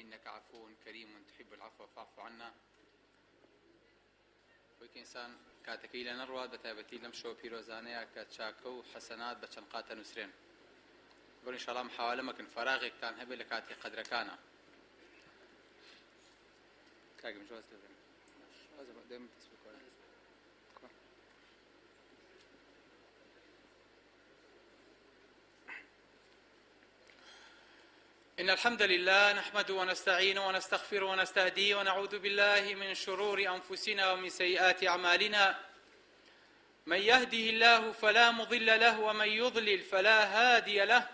إنك عفو كريم تحب العفو فاعف عنا. بۆی کە ئینسان کاتەکەی لە نەڕوات بە تایبەتی لەم شەوە پیرۆزانەیە کە چاکە و حەسەنات بە چەند قاتە نووسرێن بڕ ئینشاڵا محاولە مەکەن فەراغێکتان هەبێت لە کاتی قەدرەکانە کاکم جواز لێ دەم دەست بکۆن. إن الحمد لله نحمده ونستعينه ونستغفره ونستهديه ونعوذ بالله من شرور أنفسنا ومن سيئات أعمالنا من يهده الله فلا مضل له ومن يضلل فلا هادي له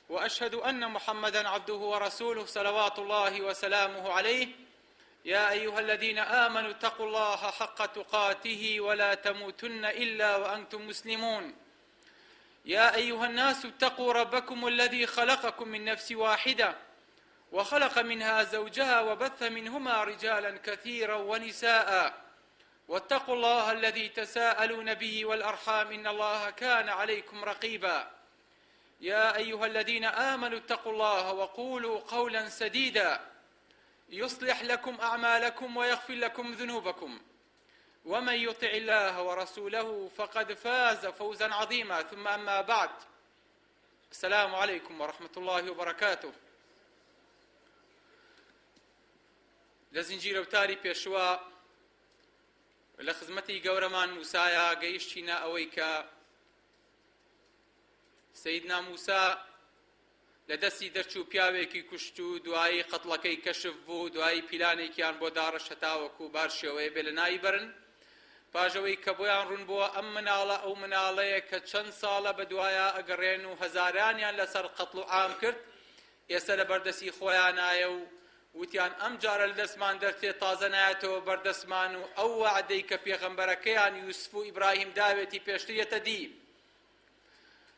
وأشهد أن محمدا عبده ورسوله صلوات الله وسلامه عليه يا أيها الذين آمنوا اتقوا الله حق تقاته ولا تموتن إلا وأنتم مسلمون يا أيها الناس اتقوا ربكم الذي خلقكم من نفس واحدة وخلق منها زوجها وبث منهما رجالا كثيرا ونساء واتقوا الله الذي تساءلون به والأرحام إن الله كان عليكم رقيبا يا أيها الذين آمنوا اتقوا الله وقولوا قولا سديدا يصلح لكم أعمالكم ويغفر لكم ذنوبكم ومن يطع الله ورسوله فقد فاز فوزا عظيما ثم أما بعد السلام عليكم ورحمة الله وبركاته لە زنجیرە وتاری پێشوە لە خزمەتی گەورەمان موسایە گەیشتینە ئەوەی کە سەیدنا موسا لە دەستی دەرچوو پیاوێکی کوشت و دوایی قەتڵەکەی کەشف بوو، دوایی پیلانێکیان بۆ داڕشت هەتاوەکو بار شێوەیە بێ لەناوی بەرن، پاش ئەوەی کە بۆیان ڕوون بۆوە ئەم مناڵە ئەو مناڵەیە کە چەند ساڵە بەدوایا ئەگەڕێن و هەزارانیان لەسەر قەتڵ و عام کرد ئێستا لە بەردەستی خۆیانایە و وتیان ئەم جارە لە دەستمان دەرچێ تازە نایەتەوە بەردەستمان و ئەو وەعدەی کە پێغەمبەرەکەیان یوسف و ئیبراهیم داوێتی پێشتر یەتە دی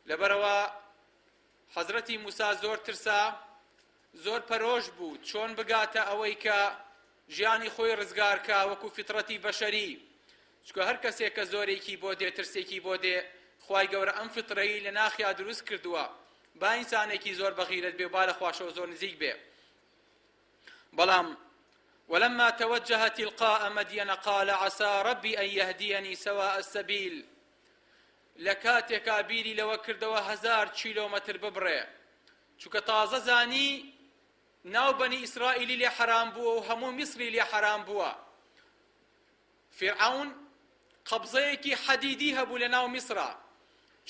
لەبەرئەوە حەزرەتی موسا زۆر ترسا، زۆر پەرۆش بوو چۆن بگاتە ئەوەی کە ژیانی خۆی ڕزگار کا وەکو فیتڕەتی بەشەری، چونکە هەر کەسێک کە زۆرێکی بۆ دێ ترسێکی بۆ دێ، خوای گەورە ئەم فیتڕەی لە ناخیا دروست کردووە، با ئینسانێکی زۆر بەغیرەت بێ و با لە خواشەوە زۆر نزیک بێ. بەڵام ولما توجه تلقاء مدين قال عسى ربي أن يهديني سواء السبيل لە کاتێکا بیری لەوە کردەوە هەزار کیلۆمەتر ببڕێ چونکە تازە زانی ناو بەنی ئیسرائیلی لێ حەرام بووە و هەموو میسری لێ حەرام بووە. فیرعەون قەبزەیەکی حەدیدی هەبوو لە ناو میسرا،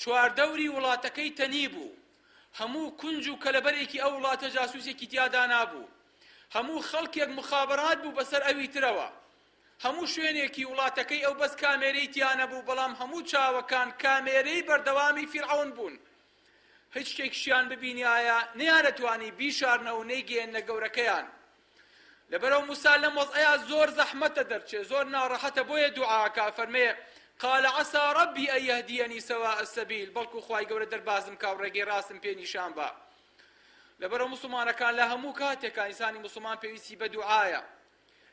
چواردەوری وڵاتەکەی تەنی بوو، هەموو کونج و کەلەبەرێکی ئەو وڵاتە جاسوسێکی تیا دانابوو، هەموو خەڵکێک مخابەرات بوو بەسەر ئەوی ترەوە، هەموو شوێنێکی وڵاتەکەی ئەو بەس کامێرەی تیا نەبوو، بەڵام هەموو چاوەکان کامێرەی بەردەوامی فیرعەون بوون. هیچ شتێکیشیان ببینیایە نەیانەتوانی بیشارنەوە و نەیگەیەننە گەورەکەیان. لەبەرئەوە موسا لەم وەزعەیا زۆر زەحمەتە دەرچێ، زۆر ناڕەحەتە، بۆیە دوعا ئەکا ئەفەرمێ، قال عسى ربی ان یهدینی سواء السبیل، بەڵکو خوای گەورە دەربازم کا و ڕێگەی ڕاستم پێ نیشان با. لەبەرئەوە موسڵمانەکان لە هەموو کاتێکا ئینسانی موسڵمان پێویستی بە دوعایە.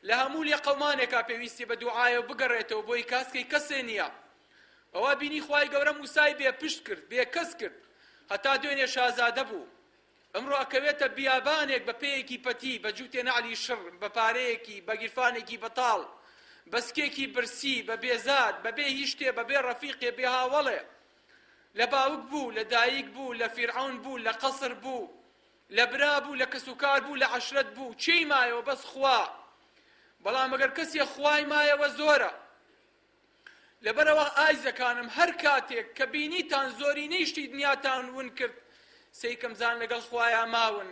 لە هەموو لێقەومانێکا پێویستی بە دوعایە و بگەڕێتەوە بۆی کاسکەی کەسێ نییە. ئەوا بینی خوای گەورە موسای بێ پشت کرد، بێ کەس کرد. هەتا دوێنێ شازادە بوو. ئەمڕۆ ئەکەوێتە بیابانێک بە پێیەکی پەتی، بە جووتێ نەعلی شڕ، بە پارەیەکی، بە گیرفانێکی بەتاڵ، بە سکێکی برسی، بە بێزاد، بە بێ هیچ شتێ، بە بێ ڕەفیقێ، بێ هاوەڵێ. لە باوک بوو، لە دایک بوو، لە فیرعەون بوو، لە قەسر بوو، لە برا بوو، لە کەسوکار بوو، لە عەشرەت بوو، کێی مایەوە بەس خوا. بەڵام ئەگەر کەسێ خوای مایەوە زۆرە. لەبەرئەوە ئایزەکانم هەر کاتێک کە بینیتان زۆرینەی شتی دنیاتان ون کرد سەیکەم زان لەگەڵ خوایا ماون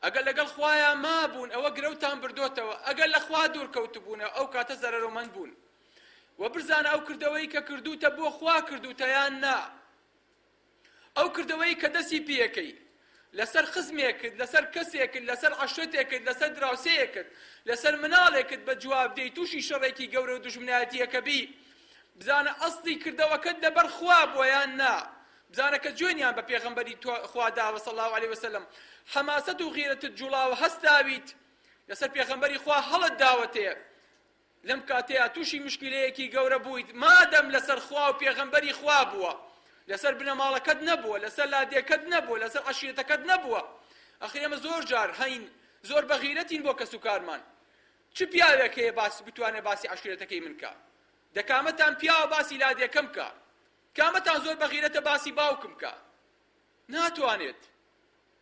ئەگەر لەگەڵ خوایا مابوون ئەوە گرەوتان بردۆتەوە ئەگەر لە خوا دوور کەوتبوونە ئەو کاتە زەرەرۆمەند بوون وە بزانە ئەو کردەوەی کە کردووتە بۆ خوا کردووتە یان نا ئەو کردەوەی کە دەستی پێکەی لەسەر خزمێکت، لەسەر کەسێکت، لەسەر عەشرەتێکت، لەسەر دراوسێیەکت، لەسەر مناڵێکت بە جواب دێی تووشی شەڕێکی گەورە و دوژمنایەتییەکە بی، بزانە ئەسڵی کردەوەکەت لەبەر خوا بووە یان نا، بزانە کە جوێنیان بە پێغەمبەری خوا داوە صلی اللە علیە وسلم حەماسەت و غیرەتت جوڵاوە هەستاویت لەسەر پێغەمبەری خوا هەڵت داوەتێ لەم کاتەیا توشی مشکیلەیەکی گەورە بوویت مادەم لەسەر خوا و پێغەمبەری خوا بووە لەسەر بنەماڵەکەت نەبووە لەسەر لادێکەت نەبووە لەسەر عەشیرەتەکەت نەبووە ئەخر ئێمە زۆر جار هەین. زۆر بەغیرەتین بۆ کەسوکارمان. چ پیاوێک هەیە باس بتوانێ باسی عەشیرەتەکەی من کا؟ دە کامەتان پیاوە باسی لادێکەم کا؟ کامەتان زۆر بەغیرەتە باسی باوکم کا؟ ناتوانێت.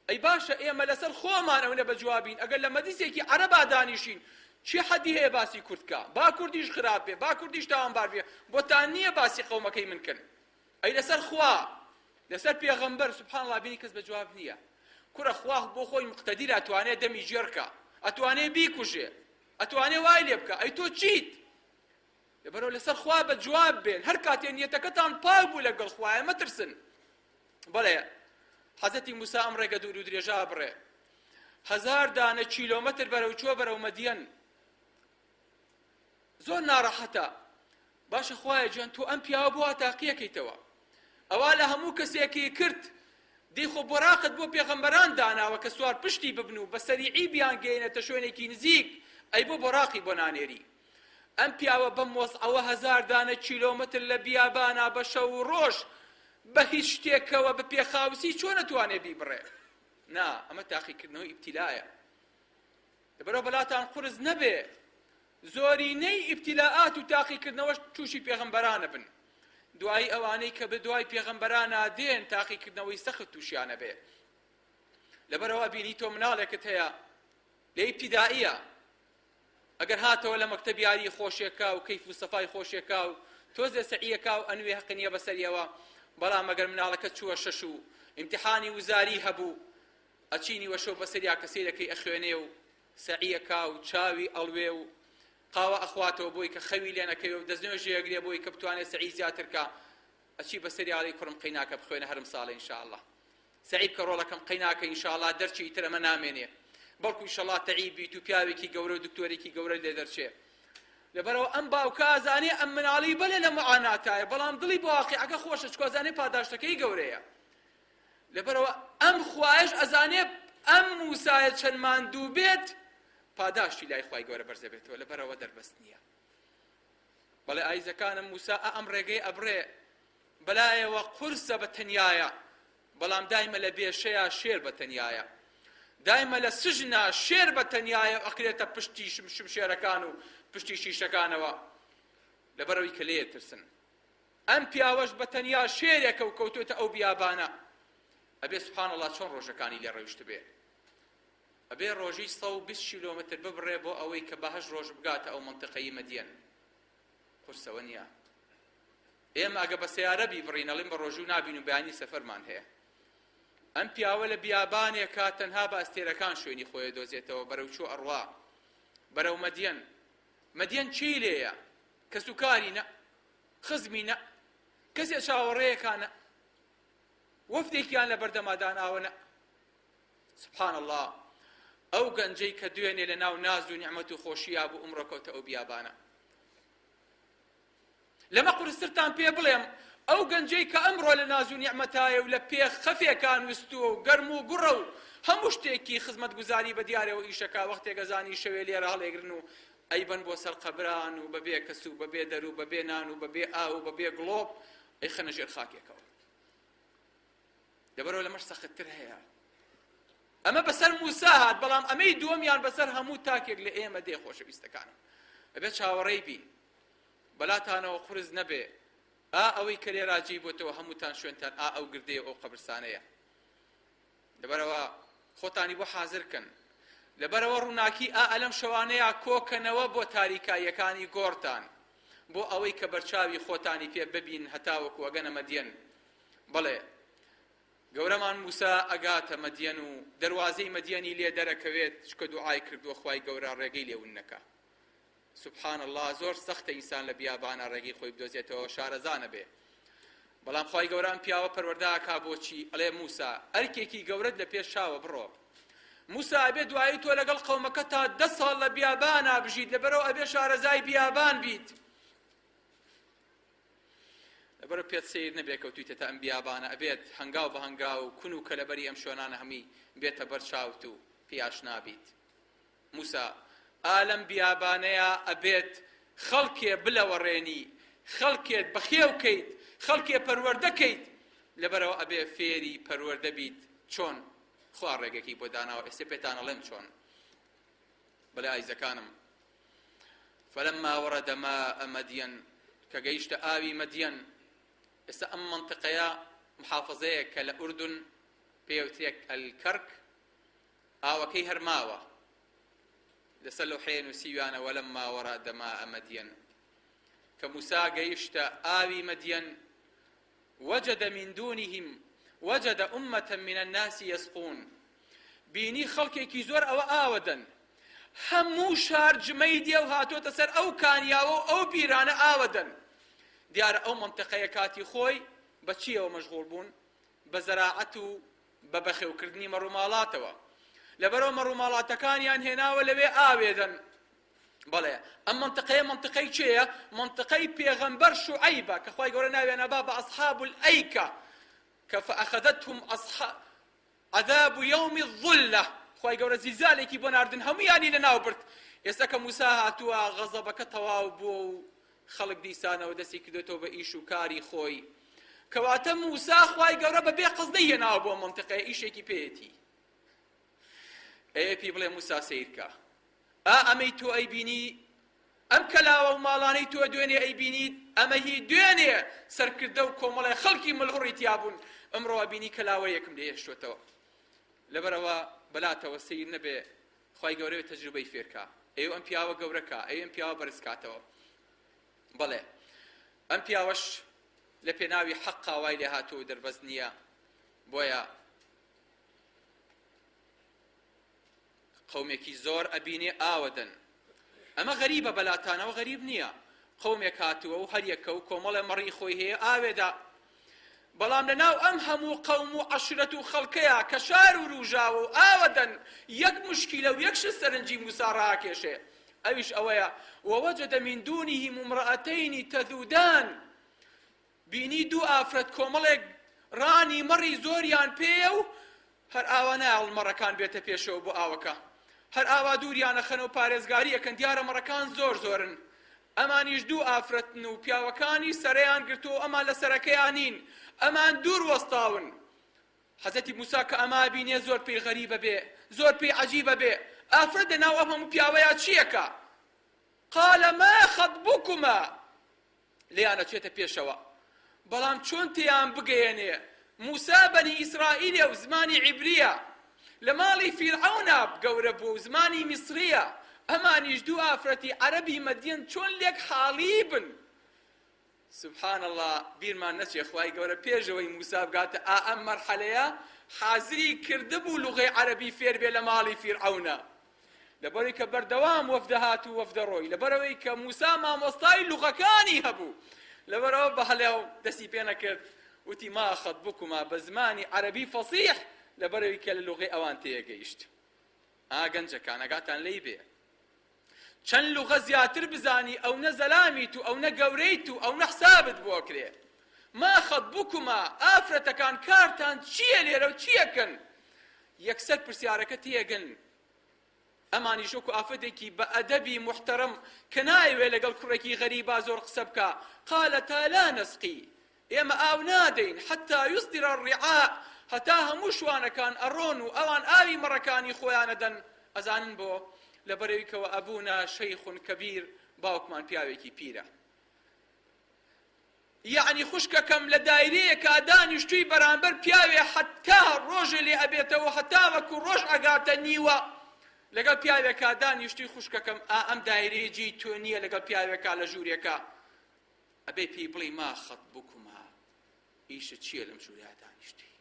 ئەی باشە ئێمە لەسەر خۆمان ئەونە بە جوابین ئەگەر لە مەجلیسێکی عەرەبا دانیشین چی حەدی هەیە باسی کورد کا؟ با کوردیش خراپ بێ با کوردیش تاوانبار بێ بۆتان نییە باسی قەومەکەی من کەن. ئەی لەسەر خوا لەسەر پێغەمبەر سبحان اللە بینی کەس بە جواب نییە کوڕە خوا بۆ خۆی مقتەدیرە ئەتوانێ دەمی گێڕ کا ئەتوانێ بیکوژێ ئەتوانێ وای لێ بکا ئەی تۆ چیت لەبەرەوە لەسەر خوا بە جواب بێن هەر کاتێ نیەتەکەتان پاک بوو لەگەڵ خوایە مەترسن بەڵێ حەزەتی موسا ئەم ڕێگە دوور و درێژە بڕێ هەزار دانە کیلۆمەتر بەرەو چووە بەرەو مەدیەن زۆر ناڕەحەتە باشە خوایە گیان تۆ ئەم پیاوە بۆ وا تاقیەکەیتەوە ئەوا لە هەموو کەسێکی کرد دەی خۆ بۆراقت بۆ پێغەمبەران داناوە کە سوار پشتی ببن و بە سەریعی بیانگەیەنێتە شوێنێکی نزیک ئەی بۆ بۆراقی بۆ نانێری ئەم پیاوە بەم وەزعەوە هەزار دانە کیلۆمەتر لە بیابانا بە شەو و ڕۆژ بە هیچ شتێکەوە بە پێخاوسی چۆن ئەتوانێ بیبڕێ نا ئەمە تاقیکردنەوەی ئیبتیلایە لەبەرئەوە بەلاتان قورس نەبێ زۆرینەی ئیبتیلائات و تاقیکردنەوەش تووشی پێغەمبەرانە بن دوایی ئەوانەی کە بە دوای پێغەمبەرانا دێن تاقیکردنەوەی سەخت تووشیانە بێ لەبەرئەوە بینی تۆ مناڵێکت هەیە لە ئیبتیدائیە ئەگەر هاتەوە لە مەکتەب یاری خۆشێکا و کەیف و سەفای خۆشێکا و تۆزێ سەعیەکا و ئەنوێ هەق نییە بەسەریەوە بەڵام ئەگەر مناڵەکە چووە شەش و ئیمتحانی وزاری هەبوو ئەچی نیوەشەو بەسەریا کە سەیرەکەی ئەخوێنێ و سەعی ئەکا و چاوی ئەڵوێ و قاوە ئەخواتەوە بۆی کە خەوی لێ نەکەوێ و دەستنوێژی ئەگرێ بۆی کە بتوانێ سەعی زیاتر کا ئەچی بەسەریا ئەڵێی کوڕم قەیناکە بخوێنە هەرم ساڵێ ان شاء اللە سەعی بکە ڕۆڵەکەم قەیناکە ان شاء اللە دەرچی ئیتر ئەمە نامێنێ بەڵکو ان شاء اللە تەعیب بیت و پیاوێکی گەورە و دکتۆرێکی گەورە لێ دەرچێ لەبەرئەوە ئەم باوکە ئەزانێ ئەم مناڵی بەلێ لە معاناتایە بەڵام دڵی بۆ واقیعەکە خۆشە چکۆ ئەزانێ پاداشتەکەی گەورەیە لەبەرئەوە ئەم خوایەش ئەزانێ ئەم موسایە چەند ماندوو بێت پاداشتی لای خوای گەورە بەرز دەبێتەوە لەبەرئەوە دەربەست نییە بەڵێ ئایزەکانم موسا ئە ئەم ڕێگەی ئەبڕێ بەلایەوە قورسە بە تەنیایە بەڵام دایمە لە بێشەیە شێر بە تەنیایە دایمە لە سژنا شێر بە تەنیایە ئەکرێتە پشتی شمشێرەکان و پشتی شیشەکانەوە لەبەرەوەی کە لێ ترسن ئەم پیاوەش بە تەنیا شێرێکە و کەوتۆتە ئەو بیابانە ئەبێ سبحان اللە چۆن ڕۆژەکانی لێ ڕەویشتبێ ئەبێ ڕۆژی 120 کیلۆمەتر ببڕێ بۆ ئەوەی کە بە هەشت ڕۆژ بگاتە ئەو مەنتیقەی مەدیەن قورسەوە نییە ئێمە ئەگە بە سەیارە بیبڕین ئەڵێن بە ڕۆژوو نابین و بەیانی سەفەرمان هەیە ئەم پیاوە لە بیابانێکا تەنها بە ئەستێرەکان شوێنی خۆی دۆزێتەوە بەرەو چۆ ئەڕوا بەرەو مەدیەن مەدیەن چی لێیە کەسوکاری نە خزمی نە، کەسێ چاوەڕێیەکا نە، وەفدێکیان لە بەردەما داناوە نە. سبحان اللە ئەو گەنجەی کە دوێنێ لە ناو ناز و نیعمەت و خۆشییا بوو ئمڕۆ کەوتە ئەو بیابانە. لەمە قورسترتان پێ بڵێم ئەو گەنجەی کە ئەمڕۆ لە ناز و نیعمەتایە و لە پێ خەفێکا نوستووە و گەرم و گوڕە و هەموو شتێکی خزمەتگوزاری بە دیارەوە ئیشەکا وەختێک ئەزانی شەوێ لێرە هەڵێگرن و ئەیبەن بۆ سەر قەبران و بەبێ کەس و بەبێ دەر و بەبێ نان و بەبێ ئاو و بەبێ گڵۆپ ئەیخەنە ژێر خاکێکەوە. لەبەرئەوە لەمەش سەختتر هەیە. ئەمە بەسەر موسا هات، بەڵام ئەمەی دووەمیان بەسەر هەموو تاکێک لە ئێمە دێ خۆشەویستەکانم. ئەبێ چاوەڕێی بین. بەلاتانەوە قورس نەبێ. ئا ئەوەی کە لێرا جێی بۆتەوە هەمووتان شوێنتان ئا ئەو گردەیە ئەو قەبرسانەیە. لەبەرئەوە خۆتانی بۆ حازر کەن. لەبەرئەوە ڕووناکی ئا ئەلەم شەوانەیا کۆکەنەوە بۆ تاریکاییەکانی گۆڕتان، بۆ ئەوەی کە بەرچاوی خۆتانی پێ ببین هەتاوەکو ئەگەنە مەدیەن. بەڵێ، گەورەمان موسا ئەگاتە مەدیەن و دەروازەی مەدیەنی لێ دەرەکەوێت، چونکە دوعای کردووە خوای گەورە ڕێگەی لێ ون نەکا. سبحان اللە زۆر سەختە ئینسان لە بیابانا ڕێگەی خۆی بدۆزێتەوە شارەزا نەبێ بەڵام خوای گەورە ئەم پیاوە پەروەردە ئەکا بۆچی ئەڵێ موسا ئەرکێکی گەورەت لە پێش چاوە بڕۆ موسا ئەبێ دوایی تۆ لەگەڵ قەومەکە تا دە ساڵ لە بیابانا بژیت لەبەرەوە ئەبێ شارەزای بیابان بیت لەبەرە پێت سیر نەبێ کەوتویتەتە ئەم بیابانە ئەبێت هەنگاو بە هەنگاو کون و کەلەبەری ئەم شوێنانە هەمووی بێتە بەر چاوت و پێی ئاشنا بیت موسا، ئا لەم بیابانەیا ئەبێت خەڵکێ بلەوەڕێنی، خەڵکێت بەخێو کەیت، خەڵکێ پەروەردە کەیت، لەبەرئەوە ئەبێ فێری پەروەردە بیت، چۆن؟ خوا ڕێگەکەی بۆ داناوە، ئێستێ پێتان ئەڵێم چۆن. بەڵێ ئایزەکانم فلما ورد ماء مدین کە گەیشتە ئاوی مەدیەن ئێستا ئەم مەنتقەیە محافظەیە کە لە ئوردن پێوترێک ئەلکەرک ئاوەکەی هەر ماوە لەسەر لەوحەیە نووسیویانە ولما ورد ماء مدین کە موسا گەیشتە ئاوی مەدیەن وجد من دونهم وجد امة من الناس یسقون بینی خەڵکێکی زۆر ئەوە ئاوەدەن هەموو شار جمەی دێ و هاتۆتە سەر ئەو کانیاوە و ئەو بیرانە ئاوەدەن دیارە ئەو مەنتقەیە کاتی خۆی بە چیەوە مەشغوڵ بوون بە زەراعەت و بە بەخێوکردنی مەڕوماڵاتەوە لەبەرەوە مەڕوماڵاتەکانیان هێناوە لەوێ ئاوێدەن بەڵێ ئەم مەنتقەیە مەنتقەی کێیە؟ مەنتقەی پێغەمبەر شوعەیبە کە خوای گەورە ناویان ئەبا بە ئەصحاب الئەیکە کە فأخذتهم أصحاب عذاب يوم الظلة خوای گەورە زیزالێکی بۆ ناردن هەمویانی لەناو برد ئێستا کە موسا هاتووە غەزەبەکە تەواو بووە و خەڵک دیسانەوە دەستی کردێتەوە بە ئیش و کاری خۆی کەواتە موسا خوای گەورە بە بێ قەست نەیهێناوە بۆ مەنتقەیە ئیشێکی پێیەتی ئەیە پێی بڵێ موسا سەیرکە ئا ئەمەی تۆ ئەیبینی، ئەم کەلاوە و ماڵانەی تۆ دوێنێ ئەیبینیت، ئەمە هی دوێنێ سەرکردە و کۆمەڵێ خەڵکی ملهوڕی تیا بوون، ئەمڕۆ ئەبینی کەلاوەیەکم لێ هێشتۆتەوە. لەبەرئەوە بەلاتەوە سەیر نەبێ، خوای گەورە تەجروبەی فێرکا، ئەیەوێ ئەم پیاوە گەورە کا، ئەیەوێ ئەم پیاوە بەرز کاتەوە. بەڵێ ئەم پیاوەش لە پێناوی حەقا وای لێ هاتووە و دەربەست نییە، بۆیە قەومێکی زۆر ئەبینێ ئاوەدەن. ئەمە غەریبە بەلاتانەوە غەریب نییە. قەومێک هاتووە و هەریەکە و کۆمەڵێ مەڕی خۆی هەیە ئاوێدا. بەڵام لەناو ئەم هەموو قەوم و عەشرەت و خەڵکەیا کە شار وروژاوە و ئاوەدەن یەک موشکیلە و یەک شت سەرنجی موسا ڕاکێشێ ئەویش ئەوەیە ووجد من دونهم امرأتین تذودان بینی دوو ئافرەت کۆمەڵێک ڕانی مەڕی زۆریان پێیە و هەر ئاوا نایەڵن مەڕەکان بێتە پێشەوە بۆ ئاوەکە هەر ئاوا دووریان ئەخەن و پارێزگاری ئەکەن دیارە مەڕەکان زۆر زۆرن ئەمانیش دوو ئافرەتن و پیاوەکانی سەرەیان گرتووە و ئەمان لە سەرەکەیان نین ئەمان دوور وەستاون حەزرەتی موسا کە ئەمە ئەبینێ زۆر پێی غەریبە بێ زۆر پێی عەجیبە بێ ئافرەت لەناو ئەم هەموو پیاوەیا چییەکە قال ما خطبكما لێیان ئەچێتە پێشەوە بەڵام چۆن تێیان بگەیەنێ موسا بەنی ئیسرائیلە و زمانی عیبریە لە ماڵی فیرعەونا گەورە بووە و زمانی میسریە ئەمانیش دوو ئافرەتی عەرەبی مەدیەن چۆن لێک حاڵی بن سبحان اللە بیرمان نەچێ خوای گەورە پێش ئەوەی موسا بگاتە ئا ئەم مەرحەلەیە حازری کردبوو لوغەی عەرەبی فێر بێ لە ماڵی فیرعەونە لەبەرەوەی کە بەردەوام وەفدە هات و وەفدە ڕۆی لەبەرەوەی کە موسا مامۆستای لوغەکانی هەبوو لەبەرەوە بە هەلێو دەستی پێ نەکرد وتی ما خطبكما بە زمانی عەرەبی فەسیح لەبەرەوەی کە لە لوغەی ئەوان تێگەیشت ئا گەنجەکان ئەگاتان لێی بێ چەند لوغە زیاتر بزانی ئەونە زەلامیت و ئەونە گەورەیت و ئەونە حسابت بۆ ئەکرێ ما خطبكما ئافرەتەکان کارتان چییە لێرە و چیەکەن یەکسەر پرسیارەکە تێگەن ئەمانیش وەکو ئافرەتێکی بە ئەدەبی موحتەرەم کە نایەوێ لەگەڵ کوڕێکی غەریبا زۆر قسە بکا قالتا لا نسقی ئێمە ئاو نادەین حتی یصدر الرعاء هەتا هەموو شوانەکان ئەڕۆن و ئەوان ئاوی مەڕەکانی خۆیان ئەدەن ئەزانن بۆ لەبەرئەوەی کە وابونا شیخ کبیر باوکمان پیاوێکی پیرە یەعنی خوشکەکەم لە دایرەیەکا دانیشتووی بەرامبەر پیاوێ حەتا ڕۆژێ لێ ئەبێتەوە هەتا وەکو ڕۆژ ئەگاتە نیوە لەگەڵ پیاوێکا دانیشتووی خوشکەکەم ئا ئەم دایرەیە جێی تۆ نییە لەگەڵ پیاوێکا لە ژوورێکا ئەبێ پێی بڵێی ما خطبکما ئیشت چییە لەم ژوورەیا دانیشتووی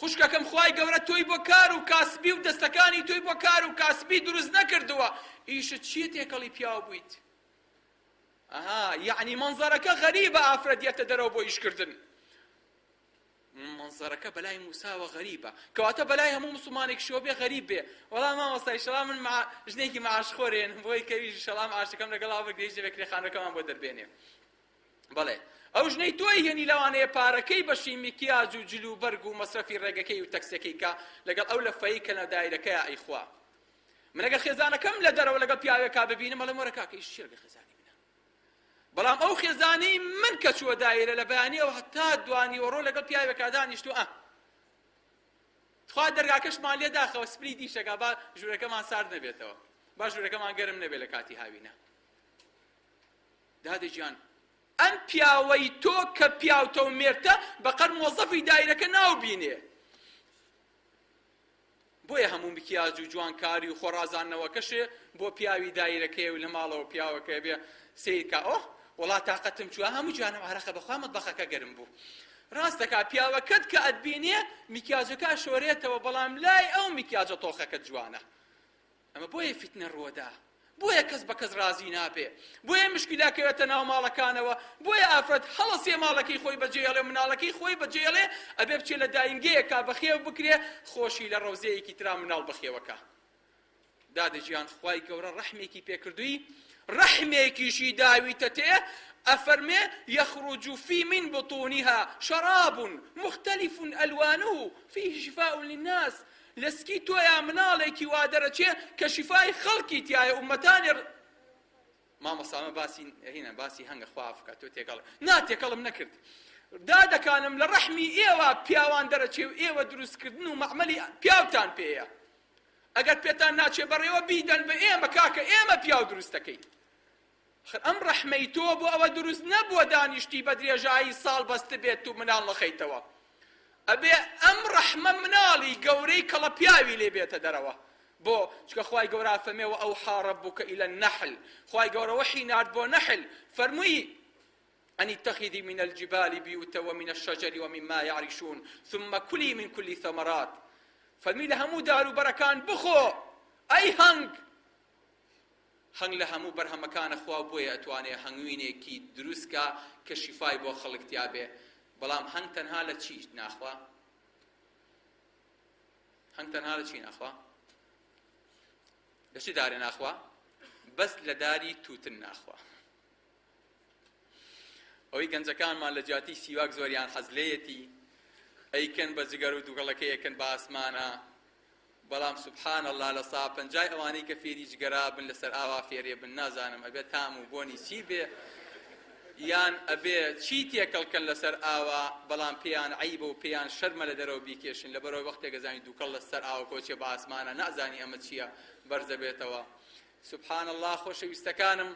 خوشکەکەم خوای گەورە تۆی بۆ کار و کاسبی و دەستەکانی تۆی بۆ کار و کاسبی دروست نەکردووە ئیشت چییە تێکەڵی پیاو بوویت ئەها یەعنی مەنزەرەکە غەریبە ئافرەت یەتە دەرەوە بۆ ئیشکردن مەنزەرەکە بەلای موساوە غەریبە کەواتە بەلای هەموو مسلمانێکیشەوە بێ غەریب بێ وەڵا مامۆستا ئیشەڵا من مع ژنێکی معاشخۆرێن بۆی کەویش ئیشەڵا معاشەکەم لەگەڵا بگرێ هیچ نەبێ کرێخانەکەمان بۆ دەربێنێ بەڵێ ئەو ژنەی تۆی هێنی لەوانەیە پارەکەی بەشی میکیاج و جل و بەرگ و مەسرەفی ڕێگەکەی و تەکسەکەی کا لەگەڵ ئەو لەفەی کە لە دایرەکەیا ئەیخوا من ئەگەر خێزانەکەم لە دەرەوە لەگەڵ پیاوێکا ببینم ئەڵێم وەرە کاکە ئیش چییە لەگەڵ خێزانی منە بەڵام ئەو خێزانی من کە چووە دایرە لە بەیانیەوە هەتا دوانیوەڕۆ لەگەڵ پیاوێکا دانیشتووە ئە تخوا دەرگاکەشمان لێ داخەوە سپلی دیشەکە با ژوورەکەمان سارد نەبێتەوە. با ژوورەکەمان گەرم نەبێ لە کاتی هاوینە. دادە گیان ئەم پیاوەی تۆ کە پیاوتە و مێرتە بەقەر مۆزەفی دایرەکە ناو بینێ. بۆیە هەموو مکیاج و جوانکاری و خۆڕازاندنەوەکەشێ بۆ پیاوی دایرەکەیە و لە ماڵەوە پیاوەکەیە بێ سەیر کا ئۆه وەڵا تاقەتم چووە هەموو جوانم عارەقە بەخوا مەتبەخەکە گەرم بوو ڕاست دەکا پیاوەکەت کە ئەتبینێ میکیاجەکە ئەشۆرێتەوە بەڵام لای ئەو میکیاجە تۆخەکەت جوانە ئەمە بۆیە فیتنە ڕووەدا بۆیە کەس بە کەس ڕازی نابێ بۆیە مشکیلە کەوێتە ناو ماڵەکانەوە بۆیە ئافرەت هەڵەسێ ماڵەکەی خۆی بەجێڵێ مناڵەکەی خۆی بەجێڵێ ئەبێ بچێ لە داینگەیەکا بەخێو بکرێ خۆشی لە ڕەوزەیەکی ترا مناڵ بەخێوەکە دادە گیان خوای گەورە ڕەحمێکی پێکردووی ڕەحمێکیشی داویتە تێ ئەفەرمێ یخرج فی من بطونها شراب مختلف ألوانه فيه شفاء للناس لە سکی تۆیا مناڵێکی وا دەرەچێ کە شیفای خەڵکی تیایە ئوممەتانی مامۆستا ئەمە باسی هینە باسی هەنگە خوا عەفو کات تۆ تێکەڵ نا تێکەڵم نەکرد دادەکانم لە ڕەحمی ئێوە پیاوان دەرەچێ و ئێوە دروستکردن و مەعمەلی پیاوتان پێیە ئەگەر پێتان ناچێ بەڕێوە بیدەن بە ئێمە کاکە ئێمە پیاو دروستەکەین ئەخر ئەم ڕەحمەی تۆ بۆ ئەوە دروست نەبووە دانیشتی بە درێژایی ساڵ بەستبێت و مناڵ نەخەیتەوە ئەبێ ئەم ڕەحمە مناڵی گەورەی کەڵە پیاوی لێ بێتە دەرەوە بۆ چکە خوای گەورە فەرمێ وأوحى ربك إلى النحل خوای گەورە وەحی نارد بۆ نەحل فەرمووی أن اتخذي من الجبال بيوتا ومن الشجر ومما يعرشون ثم كلي من كل ثمرات فەرمی لە هەموو دار و بەرەکان بخۆ ئەی هەنگ هەنگ لە هەموو بەرهەمەکان ئەخوا و بۆیە ئەتوانێ هەنگوینێکی دروست کا کە شیفای بۆ خەڵک تیا بێ بەڵام هەنگ تەنها لە چی ناخوا؟ هەنگ تەنها لە چی ناخوا؟ لە چ دارێ ناخوا؟ بەس لە داری تووتن ناخوا. ئەوەی گەنجەکانمان لە جیاتی سیواک زۆریان حەز لێیەتی ئەیکەن بە جگەر و دووگەڵەکەی ئەکەن بە ئاسمانە بەڵام سبحان اللە لە سا پەنجای ئەوانەی کە فێری جگەرا بن لەسەر ئاوا فێرێ بن نازانم ئەبێ تام و بۆنی چی بێ یان ئەبێ چی تێکەڵ کەن لەسەر ئاوا بەڵام پێیان عەیبە و پێیان شەرمە لە دەرەوە بیکێشن لەبەرەوەی وەختێک ئەزانی دووکەڵ لەسەر ئاوە کۆچێ بە ئاسمانە نازانی ئەمە چییە بەرزەبێتەوە سبحان اللە خۆشەویستەکانم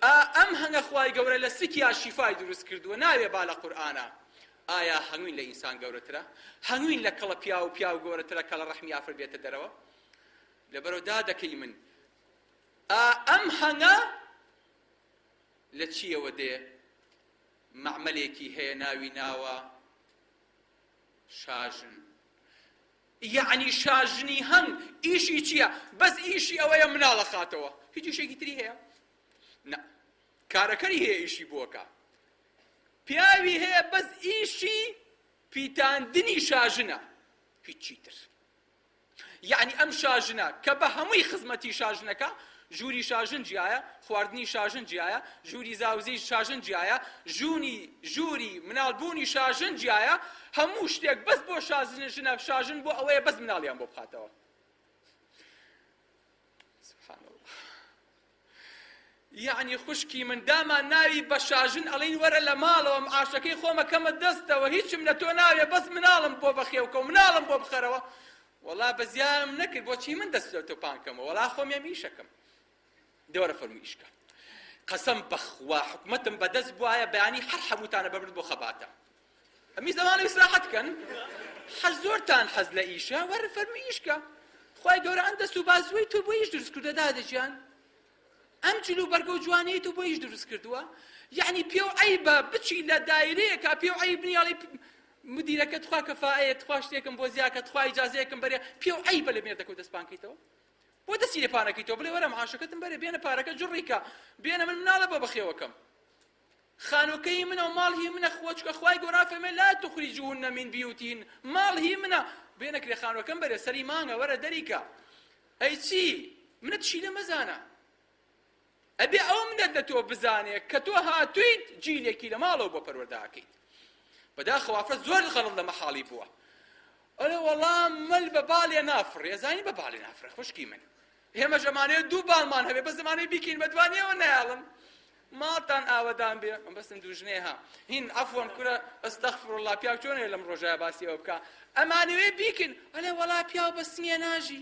ئا ئەم هەنگە خوای گەورە لە سکیا شیفای دروست کردووە ناوێ با لە قورئانا ئایا هەنگوین لە ئینسان گەورەترە هەنگوین لە کەڵە پیاو و پیاو گەورەترە کە لە ڕەحمی ئافرەت بێتە دەرەوە لەبەرەوە دادەکەی من ئا ئەم هەنگە لە چیەوە دێ مەعمەلێکی هەیە ناوی ناوە شاژن یەعنی شاژنی هەنگ ئیشی چییە؟ بەس ئیشی ئەوەیە مناڵ ئەخاتەوە هیچ ئیشێکی تری هەیە؟ نا کارەکەری هەیە ئیشی بۆکە پیاوی هەیە بەس ئیشی پیتاندنی شاژنە هیچی تر یەعنی ئەم شاژنە کە بە هەمووی خزمەتی شاژنەکە ژووری شاژن جیایە، خواردنی شاژن جیایە، ژووری زاوزێی شاژن جیایە، ژوونی ژووری مناڵبوونی شاژن جیایە، هەموو شتێک بەس بۆ شازن ژنە، شاژن بۆ ئەوەیە بەس مناڵیان بۆ بخاتەوە. سبحان الله. یەعنی خوشکی من دامان ناوی بە شاژن ئەڵین وەرە لە ماڵەوە معاشەکەی خۆمە کەمە دەستەوە هیچم لە تۆ ناوێ بەس مناڵم بۆ بەخێوکە و مناڵم بۆ بخەرەوە وەڵا بەزیام نەکرد بۆچی من دەست لە تۆ پانکەمەوە وەڵا خۆم یەم ئیشەکەم دەوەرە فەرموو ئیشکە قەسەم بەخوا حکومەتم بەدەست بوایە بەیانی هەر هەمووتانە بەبرد بۆ خەباتە ئەمی زەمانە ئیسراحەت کەن حەز زۆرتان حەز لە ئیشە وەرە فەرموو ئیشکە خوای گەورە ئەم دەست و بازووی تۆ بۆ ئیش دروست کردە دادە گیان ئەم جل و بەرگە و جوانیەی تۆ بۆ ئیش دروست کردووە یعنی پێو عەیبە بچی لە دایرەیەکا پێو عەیب نییە ئەڵێی مدیرەکە تخوا کەفائەیە تخوا شتێکم بۆ زیاکە تخوا ئیجازەیەکم بەرێ پێو عەیبە لە مێردەکەو دەست پانکەیتەوە بۆ دەستی لێ پانەکەیتەوە بڵێ وەرە معاشەکەتم بەرێ بێنە پارەکە جڕیکە بێنە من مناڵە بۆ بەخێوەکەم خانوکەی منە و ماڵ هی منە خۆ چکە خوای گەورە فەرمێ لا تخرجوهن من بیوتهن ماڵ هی منە بێنە کرێ خانوەکەم بەرێ سەری مانگە وەرە دەریکە ئەی چی منت شیلە مەزانە ئەبێ ئەو منەت لە تۆ بزانێ کە تۆ هاتوویت جیلێکی لە ماڵەوە بۆ پەروەردە ئەکەیت بەداخەوە ئافرەت زۆر غەڵەت لە مەحاڵی بووە ئەڵێ وەڵا مل بە باڵێ نافڕێ زانی بە باڵێ نافڕێ خوشکی من ئێمە ژەمانەیە دوو باڵمان هەبێ بەس زمانەی بیکەین بە دوانیەوە نایەڵن ماڵتان ئاوەدان بێ مەبەستم دوو ژنەیە ها هین عەفوەن کورە استغفر الله پیاو چۆنە لەم ڕۆژایە باسی ئەوە بکا ئەمانەوێ بیکەین ئەڵێ وەڵا پیاو بە سنگێ ناژی.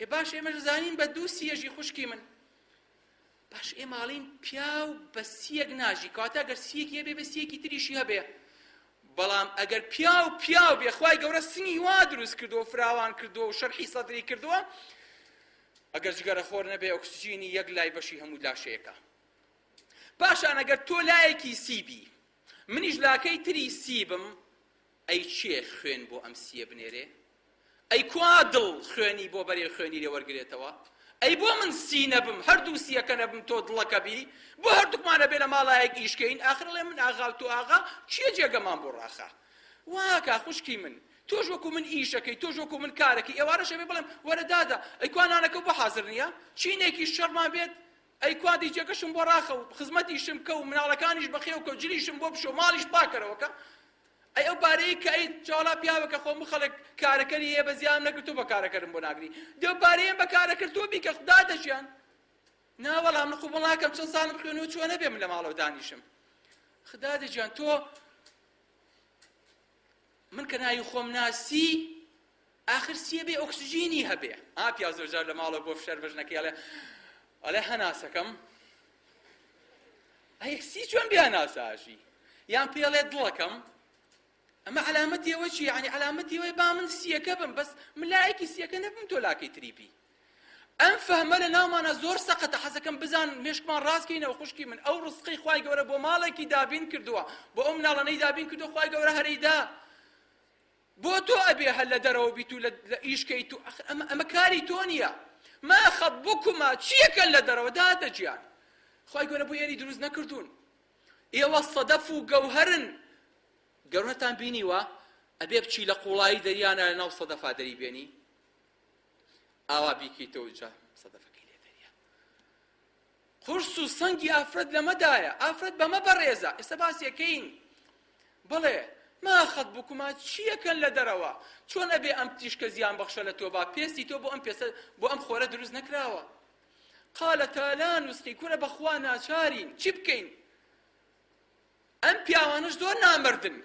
ئێ باش ئێمەش زانین بە دوو سیەژی خوشکی من باش ئێمە ئەڵێین پیاو بە سیەک ناژی کەواتە ئەگەر سیەکی هەبێ بە سیەکی تریشی هەبێ بەڵام ئەگەر پیاو پیاو بێ خوای گەورە سنگی وا دروست کردووە فراوان کردووە و شەرحی سەدری کردووە ئەگەر جگەرە خۆر نەبێ ئۆکسجینی یەک لای بەشی هەموو لاشەیەکە پاشان ئەگەر تۆ لایەکی سی بی منیش لاکەی تری سی بم ئەی کێ خوێن بۆ ئەم سییە بنێرێ؟ ئەی کوا دڵ خوێنی بۆ بەرێ خوێنی لێ وەرگرێتەوە؟ ئەی بۆ من سی نەبم هەردوو سییەکە نەبم تۆ دڵەکە بی؟ بۆ هەردووکمان ئەبێ لە ماڵایەک ئیش کەین؟ ئاخر ئەڵێ من ئاغا و تۆ ئاغا کێ جێگەمان بۆ ڕاخا؟ واکا خوشکی من تۆش وەکو من ئیشەکەی تۆش وەکو من کارەکەی ئێوارەش ئەبێ بڵێم وەرە دادە ئەی کوا نانەکە بۆ حازر نییە؟ چینێکیش شەڕمان بێت ئەی کوا دی جێگەشم بۆ ڕاخە و خزمەتیشم بکە و مناڵەکانیش بەخێو کە و جلیشم بۆ بشۆ ماڵیش پاکەرەوە کە ئەی ئەو پارەیە کە ئەی جاڵا پیاوەکە خۆ مخەڵک کارەکەری هەیە بە زیان نەکرد تۆ بە کارەکەرم بۆ ناگری دە پارەیەم بە کارەکەر تۆ بیکە دادە گیان نا وەڵام من قبوڵ ناکەم چەند ساڵم خوێنەوە چۆ نەبێ من لە ماڵەوە دانیشم خدادە گیان تۆ من کە ناوی خۆم ناسی ئاخر سیە بێ ئۆکسجینی هەبێ ئا پیاو زۆر جار لە ماڵەوە بۆ فشار بە ژنەکەی ئەڵێ ئەڵێ هەناسەکەم ئەی سی چۆن بیاناسە ئاژی یان پێڵێ دڵەکەم ئەمە عەلامەتی ئەوە چی یعنی عەلامەتی ئەوەی با من سیەکە بم بەس من لایەکی سیەکە نەبم تۆ لاکەی تری بی ئەم فەهمە لە ناومانە زۆر سەقەتە حەزەکەم بزان مێشکمان ڕاستکەینەوە خوشکی من ئەو ڕزقەی خوای گەورە بۆ ماڵێکی دابین کردووە بۆ ئەو مناڵانەی دابین کردووە خوای گەورە هەرەیدا بۆ تۆ ئەبێ هەر لە دەرەوە بیت و لە ئیش کەیت و ئەمە ئەمە کاری تۆ نییە ما خطبکما چیەکەن لە دەرەوە دادە گیان خوای گەورە بۆ ئێری دروست نەکردوون ئێوە سەدەف و گەوهەرن گەورەتان بینیوە ئەبێ بچی لە قوڵایی دەریانە لە ناو سەدەفا دەری بێنی ئاوا بیکەیتەوە جا سەدەفەکەی لێ دەریا قورس و سەنگی ئافرەت لەمەدایە، ئافرەت بەمە بەڕێزە، ئێستا باسی ئەکەین بڵێ ما خطبکما چی ئەکەن لە دەرەوە، چۆن ئەبێ ئەم تیشکە زیان بەخشە لە تۆ با، پێستی تۆ بۆ ئەم پێستە بۆ ئەم خۆرە دروست نەکراوە. قالتا لا نسقی کورە بەخوا ناچارین چی بکەین؟ ئەم پیاوانەش زۆر نامەردن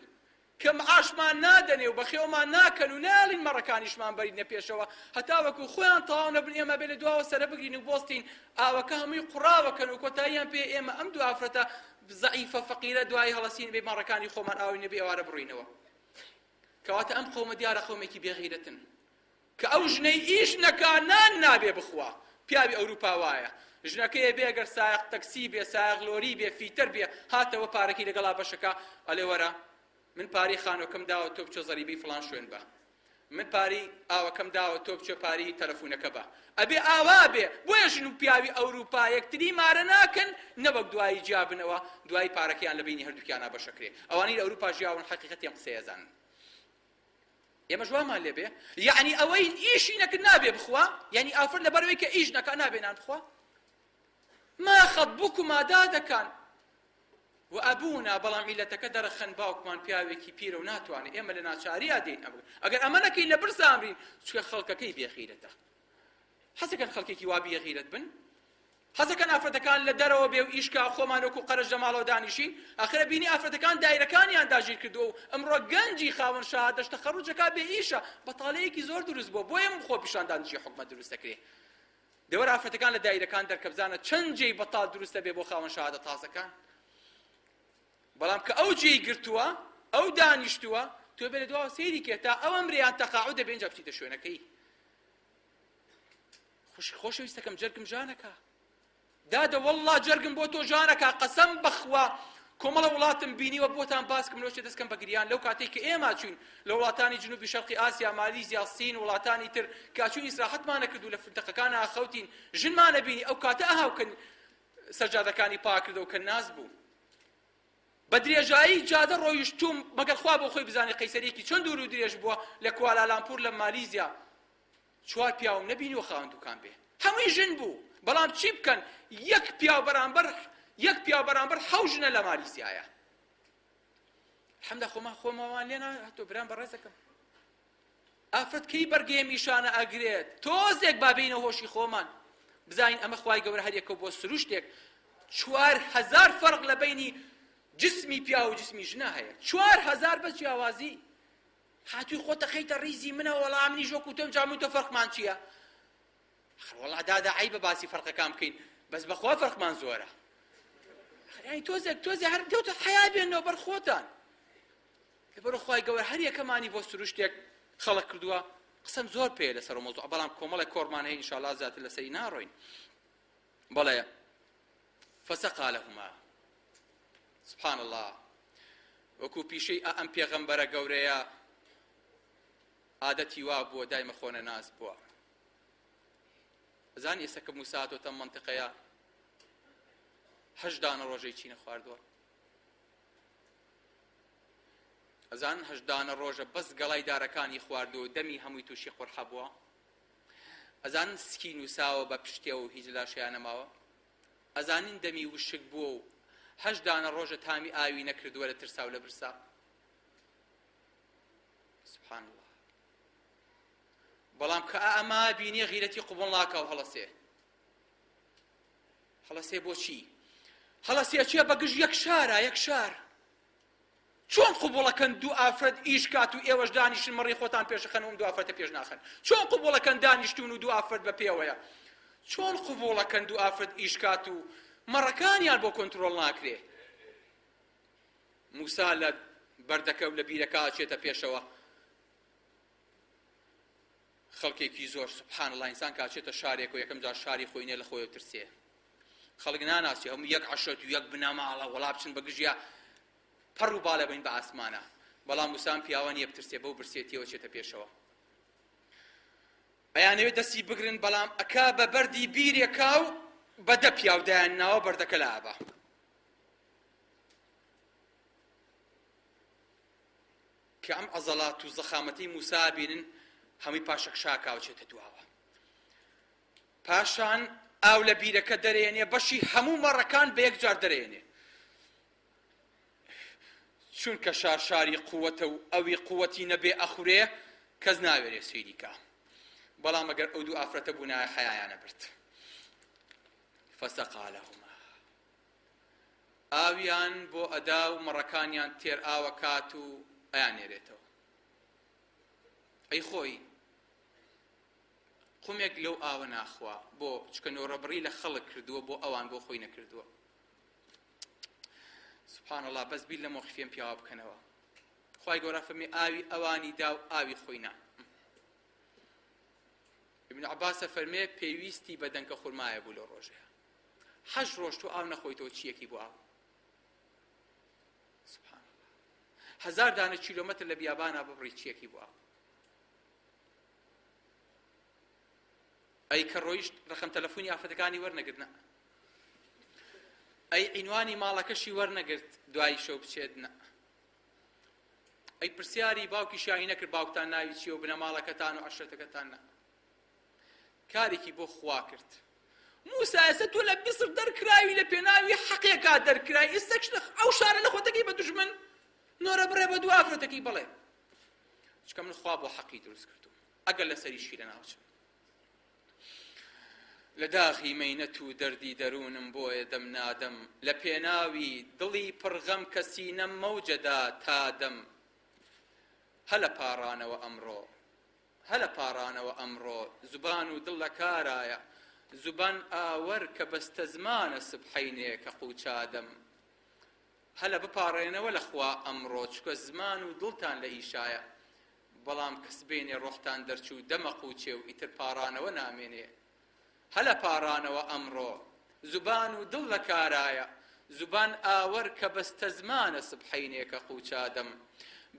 کە معاشمان نادەنێ و بەخێومان ناکەن و نایەڵین مەڕەکانیشمان بەرینە پێشەوە هەتاوەکو خۆیان تەواو نەبن ئێمە بێ لە دواوە سەرە بگرین و بۆستین ئاوەکە هەمووی قوڕاوەکەن و کۆتاییان پێ ئێمە ئەم دوو ئافرەتە زەعیفە فەقیرە دوایی هەڵەسین بێ مەڕەکانی خۆمان ئاوی نەبێ ئێوارە بڕینەوە کەواتە ئەم قەومە دیارە قەومێکی بێغیرەتن کە ئەو ژنەی ئیش نەکا نان نابێ بخوا پیاوی ئەوروپا وایە ژنەکەی بێ گەر سایەق تەکسی بێ سایەق لۆری بێ فیتەر بێ هاتەوە پارەکەی لەگەڵا بەشەکا ئەلێ وەرە من پارەی خانۆکەم داوە تۆ بچۆ زەریبەی فڵان شوێن بە من پارەی ئاوەکەم داوە تۆ بچۆ پارەی تەلەفونەکە بە ئەبێ ئاوا بێ بۆیە ژن و پیاوی ئەوروپا یەکتری مارە ناکەن نەوەک دوایی جیابنەوە دوایی پارەکەیان لە بینی هەردووکیانا بەشەکرێ ئەوانەی لە ئەوروپا ژیاون حەقیقەتی ئەم قسەیە ئەزانن ئێمەش وامان لێ بێ یەعنی ئەوەی ئیشی نەکرد نابێ بخوا یعنی ئافرەت لەبەرەوەی کە ئیش نەکا نابێ نان بخوا ما خطبکما دادەکان و ئەبوونا بەڵام عیلەتەکە دەرەخەن باوکمان پیاوێکی پیرە و ناتوانێت ئێمە لە ناچاریا دێین ئەگەر ئەمە نەکەین لە برسا ئەمرین چونکە خەڵکەکەی بێغیرەتە حەزەکەن خەڵکێکی وا بێغیرەت بن حەزەکەن ئافرەتەکان لە دەرەوە بێ و ئیش کا خۆمان وەکو قەرەج لە ماڵەوە دانیشین ئاخر ئەبینی ئافرەتەکان دایرەکانیان داگیر کردووە و ئەمڕۆ گەنجی خاوەن شەهادەش تەخەڕوج ئەکا بێ ئیشە بەتاڵەیەکی زۆر دروست بووە بۆیە خۆپیشاندان دژی حکومەت دروست دەکرێ دەوەر ئافرەتەکان لە دایرەکان دەرکە بزانە چەند جێی بەتاڵ دروست دەبێ بۆ خاوەن شەهادە تازەکان بەڵام کە ئەو جێی گرتووە ئەو دانیشتووە تۆ بێ لە دواوە سەیری کێ تا ئەو ئەمریان تەقاعود دەبێ ئینجا بچیتە شوێنەکەی خوشک خۆشەویستەکەم جەرگم ژانەکا دادە واللە جەرگم بۆ تۆ ژانەکا قەسەم بەخوا کۆمەڵە وڵاتم بینیوە بۆتان باسکم لەو شتێ دەستکەم بە گریان لەو کاتێک کە ئێمە چوین لە وڵاتانی جنوبی شەرقی ئاسیا مالیزیا سین وڵاتانی تر کە چوین ئیسراحەتمانە کرد و لە فندەقەکان ئاخەوتین ژنمانە بینی ئەو کاتە ئەهاو کە سەرجادەکانی پاکردەوە کە ناز بوو بە درێژایی جادە ڕۆیشتووم مەگەر خوا بۆ خۆی بزانێ قەیسەریەکی چەند دوور و درێژ بووە لە کوالالامپور لە مالیزیا چوار پیاوم نەبینیوە خاوەن دوکان بێ هەمووی ژن بوو بەڵام چی بکەن یەک پیاو بەرامبەر یەک پیاو بەرامبەر حەو ژنە لە مالیزیایە الحمد خۆمان خۆمەوان لێ تۆ برام بەڕێزەکەم ئافرەت کەی بەرگەی ئەم ئیشانە ئەگرێت تۆزێک با بێینە هۆشی خۆمان بزانین ئەمە خوای گەورە هەریەکە بۆ سروشتێک 4000 فەرق لە بینی جسمی پیاو و جسمی ژنە هەیە 4000 بەس جیاوازی هاتووی خۆت دەخەیتە ڕیزی منەوە وەڵا منیش وەکو تۆم جا من تۆ فەرقمان چییە؟ ئەخر وەڵا دادە عەیبە باسی فەرقەکان بکەین بەس بەخوا فەرقمان زۆرە. ئەخر یانی تۆزێک تۆزێ هەر تۆ حەیا بێنەوە بەر خۆتان. لەبەر خوای گەورە هەر یەکەمانی بۆ سروشتێک خەڵک کردووە. قسەم زۆر پێیە لەسەر ئەو مەوزوعە بەڵام کۆمەڵێک کۆڕمان هەیە ئینشاءاللە زیاتر لەسەری ناڕۆین. بەڵێ فسقا لهما سبحان الله وەکو پیشەی ئەم پێغەمبەرە گەورەیە عادەتی وا بووە دایمە خۆنەناس بووە ئەزانی ئێستا کە موسا هاتۆتە ئەم مەنتیقەیە هەشت دانە ڕۆژەی چی نەخواردووە ئەزان هەشت دانە ڕۆژە بەس گەڵای دارەکانی خواردووە و دەمی هەمووی تووشی قورحە بووە ئەزانن سکی نووساوە بە پشتێوە و هیچ لاشەیان نەماوە ئەزانین دەمی وشک بووە و هەشت دانە ڕۆژە تامی ئاوی نەکردووە لە ترسا و لە برسا سبحان الله بەڵام کە ئەمە بینی غیرەتی قبوڵ ناکا و هەڵەسێ هەڵەسێ بۆچی هەڵەسێ چیە بە گژ یەک شارە یەک شار چۆن قبوڵەکەن دوو ئافرەت ئیش کات و ئێوەش دانیشن مەڕی خۆتان پێشخەن و ئەم دوو ئافرەتە پێش ناخەن چۆن قبوڵەکەن دانیشتون و دوو ئافرەت بە پێوەیە چۆن قبوڵەکەن دوو ئافرەت ئیش کات و مەڕەکانیان بۆ کۆنترۆڵ ناکرێ موسا لە بەردەکە و لە بیرەکە ئەچێتە پێشەوە خەڵکێکی زۆر سبحان الله ئینسان کە ئەچێتە شارێک و یەکەم جار شاری خۆی نیە لە خۆی ترسێ خەڵک ناناسی هەموو یەک عەشرەت و یەک بنەماڵە وەڵا بچن بە گژیا پەڕ و باڵێ بین بە ئاسمانە بەڵام موسام پیاوە نیە بترسێ بەو برسێتیەوە چێتە پێشەوە ئەیانەوێت دەستی بگرن بەڵام ئەکا بە بەردی بیرێکا و بە دە پیاو دایان ناوە بەردەکە لابە کە ئەم عەزەڵات و زەخامەتەی موسا بینن هەمووی پاشەکشاکا و چێتە دواوە پاشان ئاو لە بیرەکە دەرێنێ بەشی هەموو مەڕەکان بە یەکجار دەرێنێ چونکە شار شاری قووەتە و ئەوی قووەتی نەبێ ئەخورێ کەس ناوێرێ سەیری کا بەڵام ئەگەر ئەو دوو ئافرەتە بوونایە حەیایانە برد فسقا لهما ئاویان بۆ ئەدا و مەڕەکانیان تێر ئاوەکات و ئەیاننێرێتەوە. ئەی خۆی قومێک لەو ئاوە ناخوا بۆ چکە نۆرەبڕی لە خەڵک کردووە بۆ ئەوان بۆ خۆی نەکردووە. سبحان الله بەس بیر لە مۆقفیم پیاوە بکەنەوە. خوای گەورە فەرمی ئاوی ئەوانی دا و ئاوی خۆی نا. ابن عباس فەرمێ پێویستی بە دەنکە خورمایە بوو لەو ڕۆژەیە. هەشت ڕۆژ تۆ ئاو نەخۆیتەوە چیەکی بۆ ئاو سبحان الله هەزار دانە کیلۆمەتر لە بیابانا ببڕی چیەکی بۆ ئاو ئەی کە ڕۆیشت ڕقم تەلەفۆنی ئافرەتەکانی وەرنەگرت نە ئەی عینوانی ماڵەکەشی وەرنەگرت دوایی شەو بچێت نە ئەی پرسیاری باوکیشیانی نەکرد باوکتان ناوی چییە و بنەماڵەکەتان و عەشرەتەکەتان نە کارێکی بۆ خوا کرد. موسا ئێستا تۆ لە میسر دەرکراوی لە پێناوی حەقێکا دەرکراوی ئێستا ئەو شارە لە خۆتەکەی بە دوژمن نۆرە بڕێ بە دوو ئافرەتەکەی بڵێ چکە من خوا بۆ حەقی دروست کردوم ئەگەر لەسەریشی لە ناوچم لە داخی مەینەت و دەردی دەروونم بۆیە دەم نادەم لە پێناوی دڵی پڕغەم کە سینەم مەوجەدا تا دەم هەلە پاڕانەوە ئەمڕۆ هەلە پاڕانەوە ئەمڕۆ زوبان و دڵ لە کارایە زوبان ئاوەر کە بەستەزمانە سبحەینێ کە قوچادەم هەلە بپاڕێنەوە لە خوا ئەمڕۆ چکە زمان و دڵتان لە ئیشایە بەڵام کە سبەینێ ڕۆحتان دەرچوو دەمە قوچێ و ئیتر پاڕانەوە نامێنێ هەلە پاڕانەوە ئەمڕۆ زوبان و دڵ لە کارایە زوبان ئاوەر کە بەستەزمانە سبحەینێ کە قوچادەم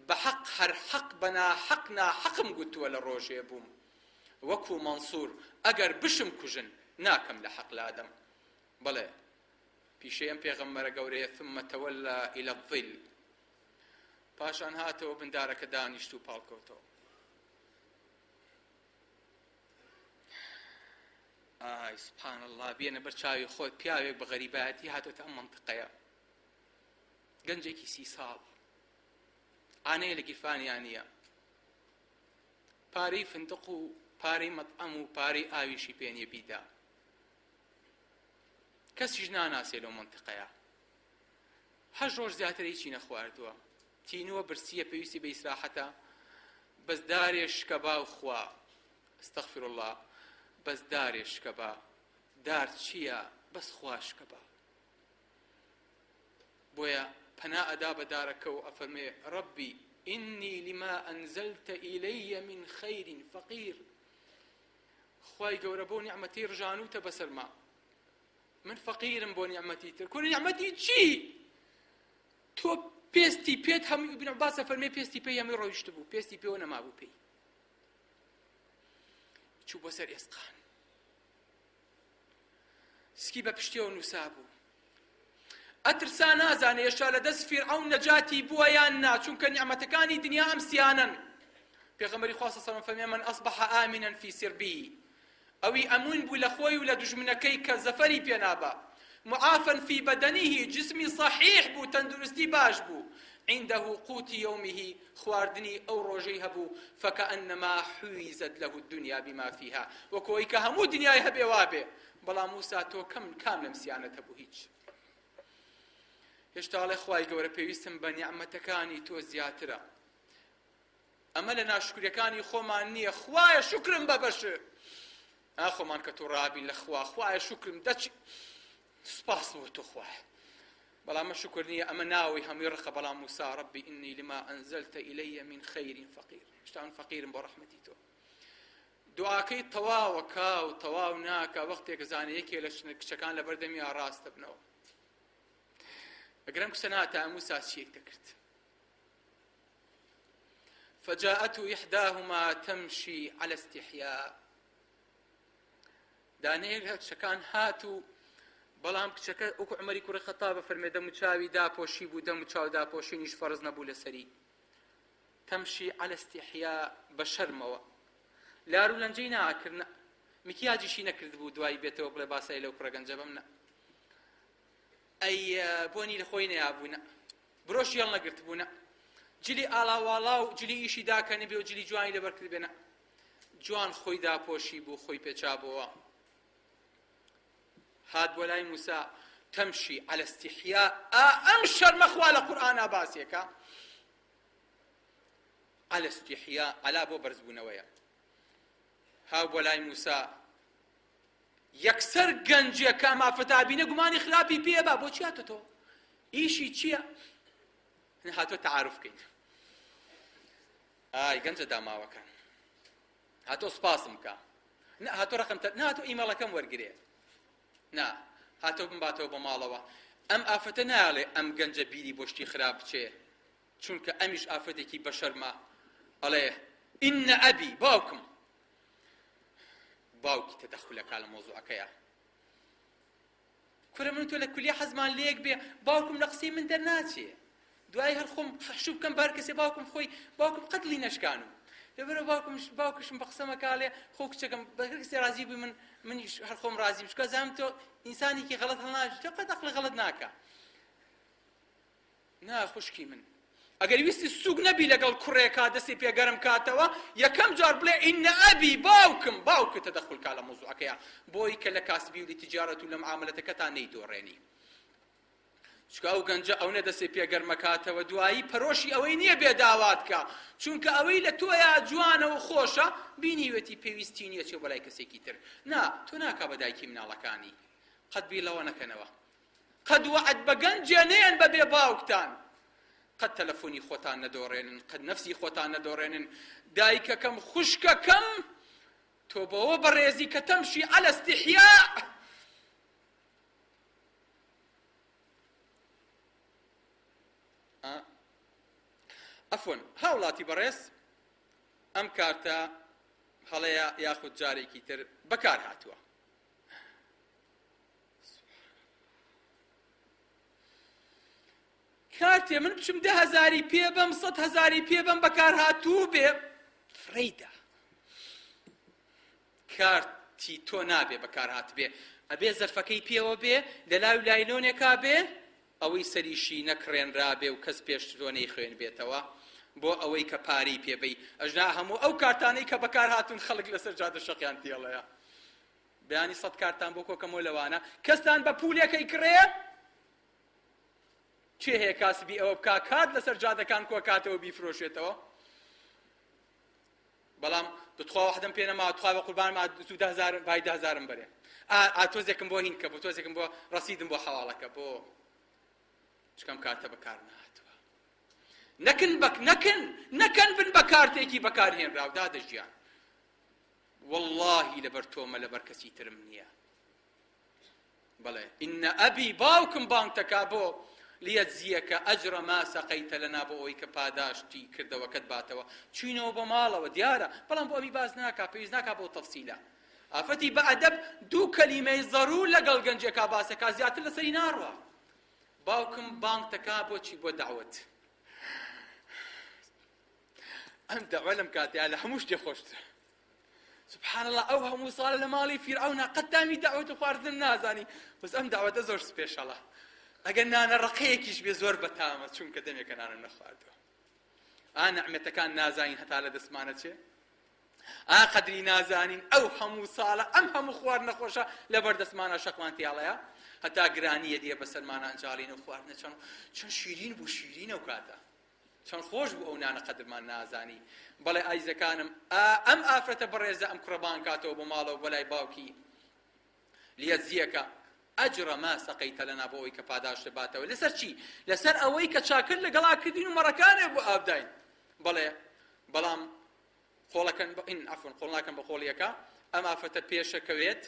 بە حەق هەر حەق بە ناحەق ناحەقم گوتووە لە ڕۆژێ بووم وەکوو مەنسوور ئەگەر بشم کوژن ناکەم لە حەق لادەم بەڵێ پیشەی ئەم پێغەمبەرە گەورەیە ثم تولى الى الظل پاشان هاتەوە بن دارەکە دانیشت و پاڵکەوتەوە ئای سبحان اللە بێنە بەر چاوی خۆت پیاوێک بە غەریبایەتی هاتۆتە ئەم مەنتقەیە گەنجێکی سی ساڵ ئانەیە لە گیرفانیان نییە پارەی فندق و پارەی مەطعەم و پارەی ئاویشی پێ نییە بیدا کەسیش ناناسێ لەو مەنتقەیە هەشت ڕۆژ زیاتر هیچی نەخواردووە تینووە برسییە پێویستی بە ئیسراحەتە بەس دارێ شکە باو خوا استغفر الله. بەس دارێ شکە با، دار چییە بەس خوا شکە با. بۆیە پەنا ئەدا بە دارەکە و ئەفەرمێ ربی ئینی لما ئەنزلت الی من خیر فقیر خوای گەورە بۆ نیعمەتی ڕژانوتە بەسەرما من فەقیرم بۆ نیعمەتی تر کورە نیعمەتی چی تۆ پێستی پێت هەموو ابن عباس فەرمێ پێستی پێی هەمووی ڕۆیشت بوو پێستی پێوە نەمابوو پێی چوو بۆ سەر ئێسقان سکی بە پشتیەوە نووسابوو. ئەترسا نازانێ هێشتا لە دەست فیرعەون نەجاتی بووە یان نا، چونکە نیعمەتەکانی دنیا ئەم سیانەن. پێغەمبەری خوا صلی اللە فەرمی من اصبح آمنا فی سربه، ئەوی ئەمون بوو لە خۆی و لە دوژمنەکەی کە زەفەری پێ نابا، معافا فی بدنه، جسمی صحیح بوو، تەندروستی باش بوو، عنده قوت یومه، خواردنی ئەو ڕۆژەی هەبوو، فکانما حویزت له الدنیا بما فیها، وەکو ئەوەی کە هەموو دنیای هەبێ وابێ، بەڵام موسا تۆ کەم کام لەم سیانەت هەبوو هیچ. هێشتا ئەڵێ خوای گەورە پێویستم بە نیعمەتەکانی تۆ زیاترە. ئەمە لە ناشکریەکانی خۆمان نییە خوایە شوکرم بە بەش ئا خۆمان کە توڕابین لە خوا خوایە شوکرم دەچ سوپاس بۆ تۆ خوایە بەڵام ئەمە شوکر نییە ئەمە ناوی هەمووی ڕقە بەڵام موسا ربی ئینی لما ئەنزلت الی من خیر فقیر هێشتا من فەقیرم بۆ ڕەحمەتی تۆ دوعاکەی تەواوەکا و تەواو ناکا وەختێک زانێ یەکێ لە کچەکان لەبەر دەمیا ڕاستە بنەوە ئەگەر ئەم کچە ناتا موسا چیەک دەکرد فجاءته إحداهما تمشي على استحياء دانەیەک لە کچەکان هات و بەڵام کچەکە وەکو عومەری کوڕی خەتاب فەرمێ دەم و چاوی داپۆشی بوو دەم و چاو داپۆشینیش فەرز نەبوو لەسەری تەمشی عەلە استحیا بە شەرمەوە لار و لەنجەی ناکرد نە مکیاجیشی نەکردبوو دوایی بێتەوە بڵێ باسای لەو کوڕە گەنجە بەم نە ئەی بۆنی لە خۆی نەیابوو نە برۆشی هەڵنەگرتبوو نە جلی ئاڵاواڵا و جلی ئیشی داکەنی بێ و جلی جوانی لەبەر کردبێ نە جوان خۆی داپۆشی بوو خۆی پێچابۆوە هات بۆ لای موسا تەمشی عەلە استحیا ئا ئەم شەرمە خوا لە قورئانا باسێکە عەلە استحیا عەلا بۆ بەرزبوونەوەیە هاو بۆ لای موسا یەکسەر گەنجێک کە ئەم ئافرەتە ئەبینێ گومانی خراپی پێ با بۆچی هاتۆتەوە ئیشی چییە هاتۆ تەعارف بکەین ئای گەنجە داماوەکان هاتۆ سوپاسم بکە نا هاتۆ ڕقم نا هاتۆ ئیمەڵەکەم وەرگرێ نا هاتۆ بمباتەوە بۆ ماڵەوە ئەم ئافرەتە ناڵێ ئەم گەنجە بیری بۆ شتی خراپ بچێ چونکە ئەمیش ئافرەتێکی بەشەرمە ئەڵێ ئینە ئەبی باوکم باوکی تەدەخولەکا لە مەوزوعەکەیا کورە من تۆ لە کولیە حەزمان لێک بێ باوکم لە قسەی من دەرناچێ دوای هەر خۆم حشو بکەم بار کەسێ باوکم خۆی باوکم قەتڵی نەشکان و لەبەرە باوکم باوکشم بە قسە مەکالێ خۆ کچەکەم بە هەر کەسێ ڕازی بووی من منیش هەر خۆم ڕازی بوو چونکە زانم تۆ ئینسانێکی غەڵەت هەڵناژی تۆ قەت ئەقڵی غەڵەت ناکا نا خوشکی من ئەگەر ویستی سوک نەبی لەگەڵ کوڕێکا دەستی پێ گەرم کاتەوە یەکەم جار بڵێ ئینە ئەبی باوکم باوکت تەدەخول کا لە مەوزوعەکەیا بۆی کە لە کاسبی و لە تجارەت و لە معاملەتەکەتا نەیدۆڕێنی چونکە ئەو گەنجە ئەونە دەستی پێ گەرمەکاتەوە دوایی پەرۆشی ئەوەی نییە بێ داوات کا چونکە ئەوەی لە تۆیا جوانە و خۆشە بینیوێتی پێویستی نییە چێ بەلای کەسێکی تر نا تۆ ناکا بە دایکی مناڵەکانی قەت بیر لەوە نەکەنەوە قەت وەعد بە گەنجێ نەیەن بە بێ باوکتان قەت تەلەفۆنی خۆتان نەدۆڕێنن قەت نەفسی خۆتان نەدۆڕێنن دایکەکەم خوشکەکەم تۆ بەوە بەڕێزی کە تەمشی عەلە استحیاء ئەفۆن هاوڵاتی بەڕێز ئەم کارتە هەڵەیە یاخود جارێکی تر بەکار هاتووە کاتێ من بچم دە هەزاری پێ بەم سەد هەزاری پێ بەم بەکار هاتوو بێ فڕێیدا کارتی تۆ نابێ بەکار هاتبێ ئەبێ زەرفەکەی پێوە بێ لە لاوی لاینۆنێکا بێ ئەوەی سەریشی نەکڕێنرابێ و کەس پێش تۆ نەیخوێنبێتەوە بۆ ئەوەی کە پارەی پێ بەی ئەژنا هەموو ئەو کارتانەی کە بەکار هاتوون خەڵک لەسەر جادە شەقیان تێڵەیە بەیانی سەت کارتان بۆ کۆکەمەوە لەوانە کەستان بە پولێک ئەیکڕێ؟ کێ هەیە کاسبی ئەوە بکا کارت لەسەر جادەکان کۆکاتەوە بیفرۆشێتەوە؟ بەڵام بتخوا وەحدەم پێ نەما تخوا بە قوربانم ئا زوو 10000 بای 10000م بەرێ ئا ئا تۆزێکم بۆ هین کە بۆ تۆزێکم بۆ ڕەسیدم بۆ حەواڵەکە بۆ چکەم کارتە بەکار نەهاتووە نەکن بەک نەکن نەکەن بن بە کارتێکی بەکارهێنراو دادە گیان واللهی لەبەر تۆمە لەبەر کەسی ترم نییە بەڵێ إن أبي باوکم بانگتەکا بۆ ليجزيك أجر ما سقيت لنا بۆ ئەوەی کە پاداشتی کردەوەکەت باتەوە چوینەوە بۆ ماڵەوە دیارە بەڵام بۆ ئەمی باس ناکا پێویست ناکا بۆ تەفسیلە ئافرەتی بە ئەدەب دوو کەلیمەی زەرور لەگەڵ گەنجێکا باسەکا زیاتر لەسەری ناڕوا باوکم بانگتەکا بۆچی بۆ دەعوەت ئەم دەعوە لەم کاتەیە لە هەموو شتێ خۆشترە سبحان الله ئەو هەموو ساڵە لە ماڵی فیرعەونا قەت تامی دەعوەت و خواردنم نازانی بەس ئەم دەعوەتە زۆر سپێشەڵە ئەگەر نانە ڕەقەیەکیش بێ زۆر بەتامە چونکە دەمێکە نانم نەخواردووە ئا نەعمەتەکان نازانین هەتا لە دەستمانە چێ ئا قەدری نازانین ئەو هەموو ساڵە ئەم هەموو خواردنە خۆشە لەبەر دەستمانە شەقمان تیاڵەیە هەتا گرانیە دیە بەسەرمانە ئەنجاڵین و خواردنە چەند چەند شیرین بوو شیرینە و کاتە چەند خۆش بوو ئەو نانە قەدرمان نازانی بەڵێ ئایزەکانم ئا ئەم ئافرەتە بەڕێزە ئەم کوڕە بانگ کاتەوە بۆ ماڵەوە بۆ لای باوکی لیەجزیەکە ئەجر ما سقیت لنا بۆ ئەوەی کە پاداشت باتەوە لەسەر چی لەسەر ئەوەی کە چاکرد لەگەڵا کردین و مەڕەکانێ بۆ ئاوداین بەڵێ بەڵام قۆڵەکەن ئین عەفوەن قۆڵ ناکەن بە قۆڵیەکە ئەم ئافرەتە پێشەکەوێت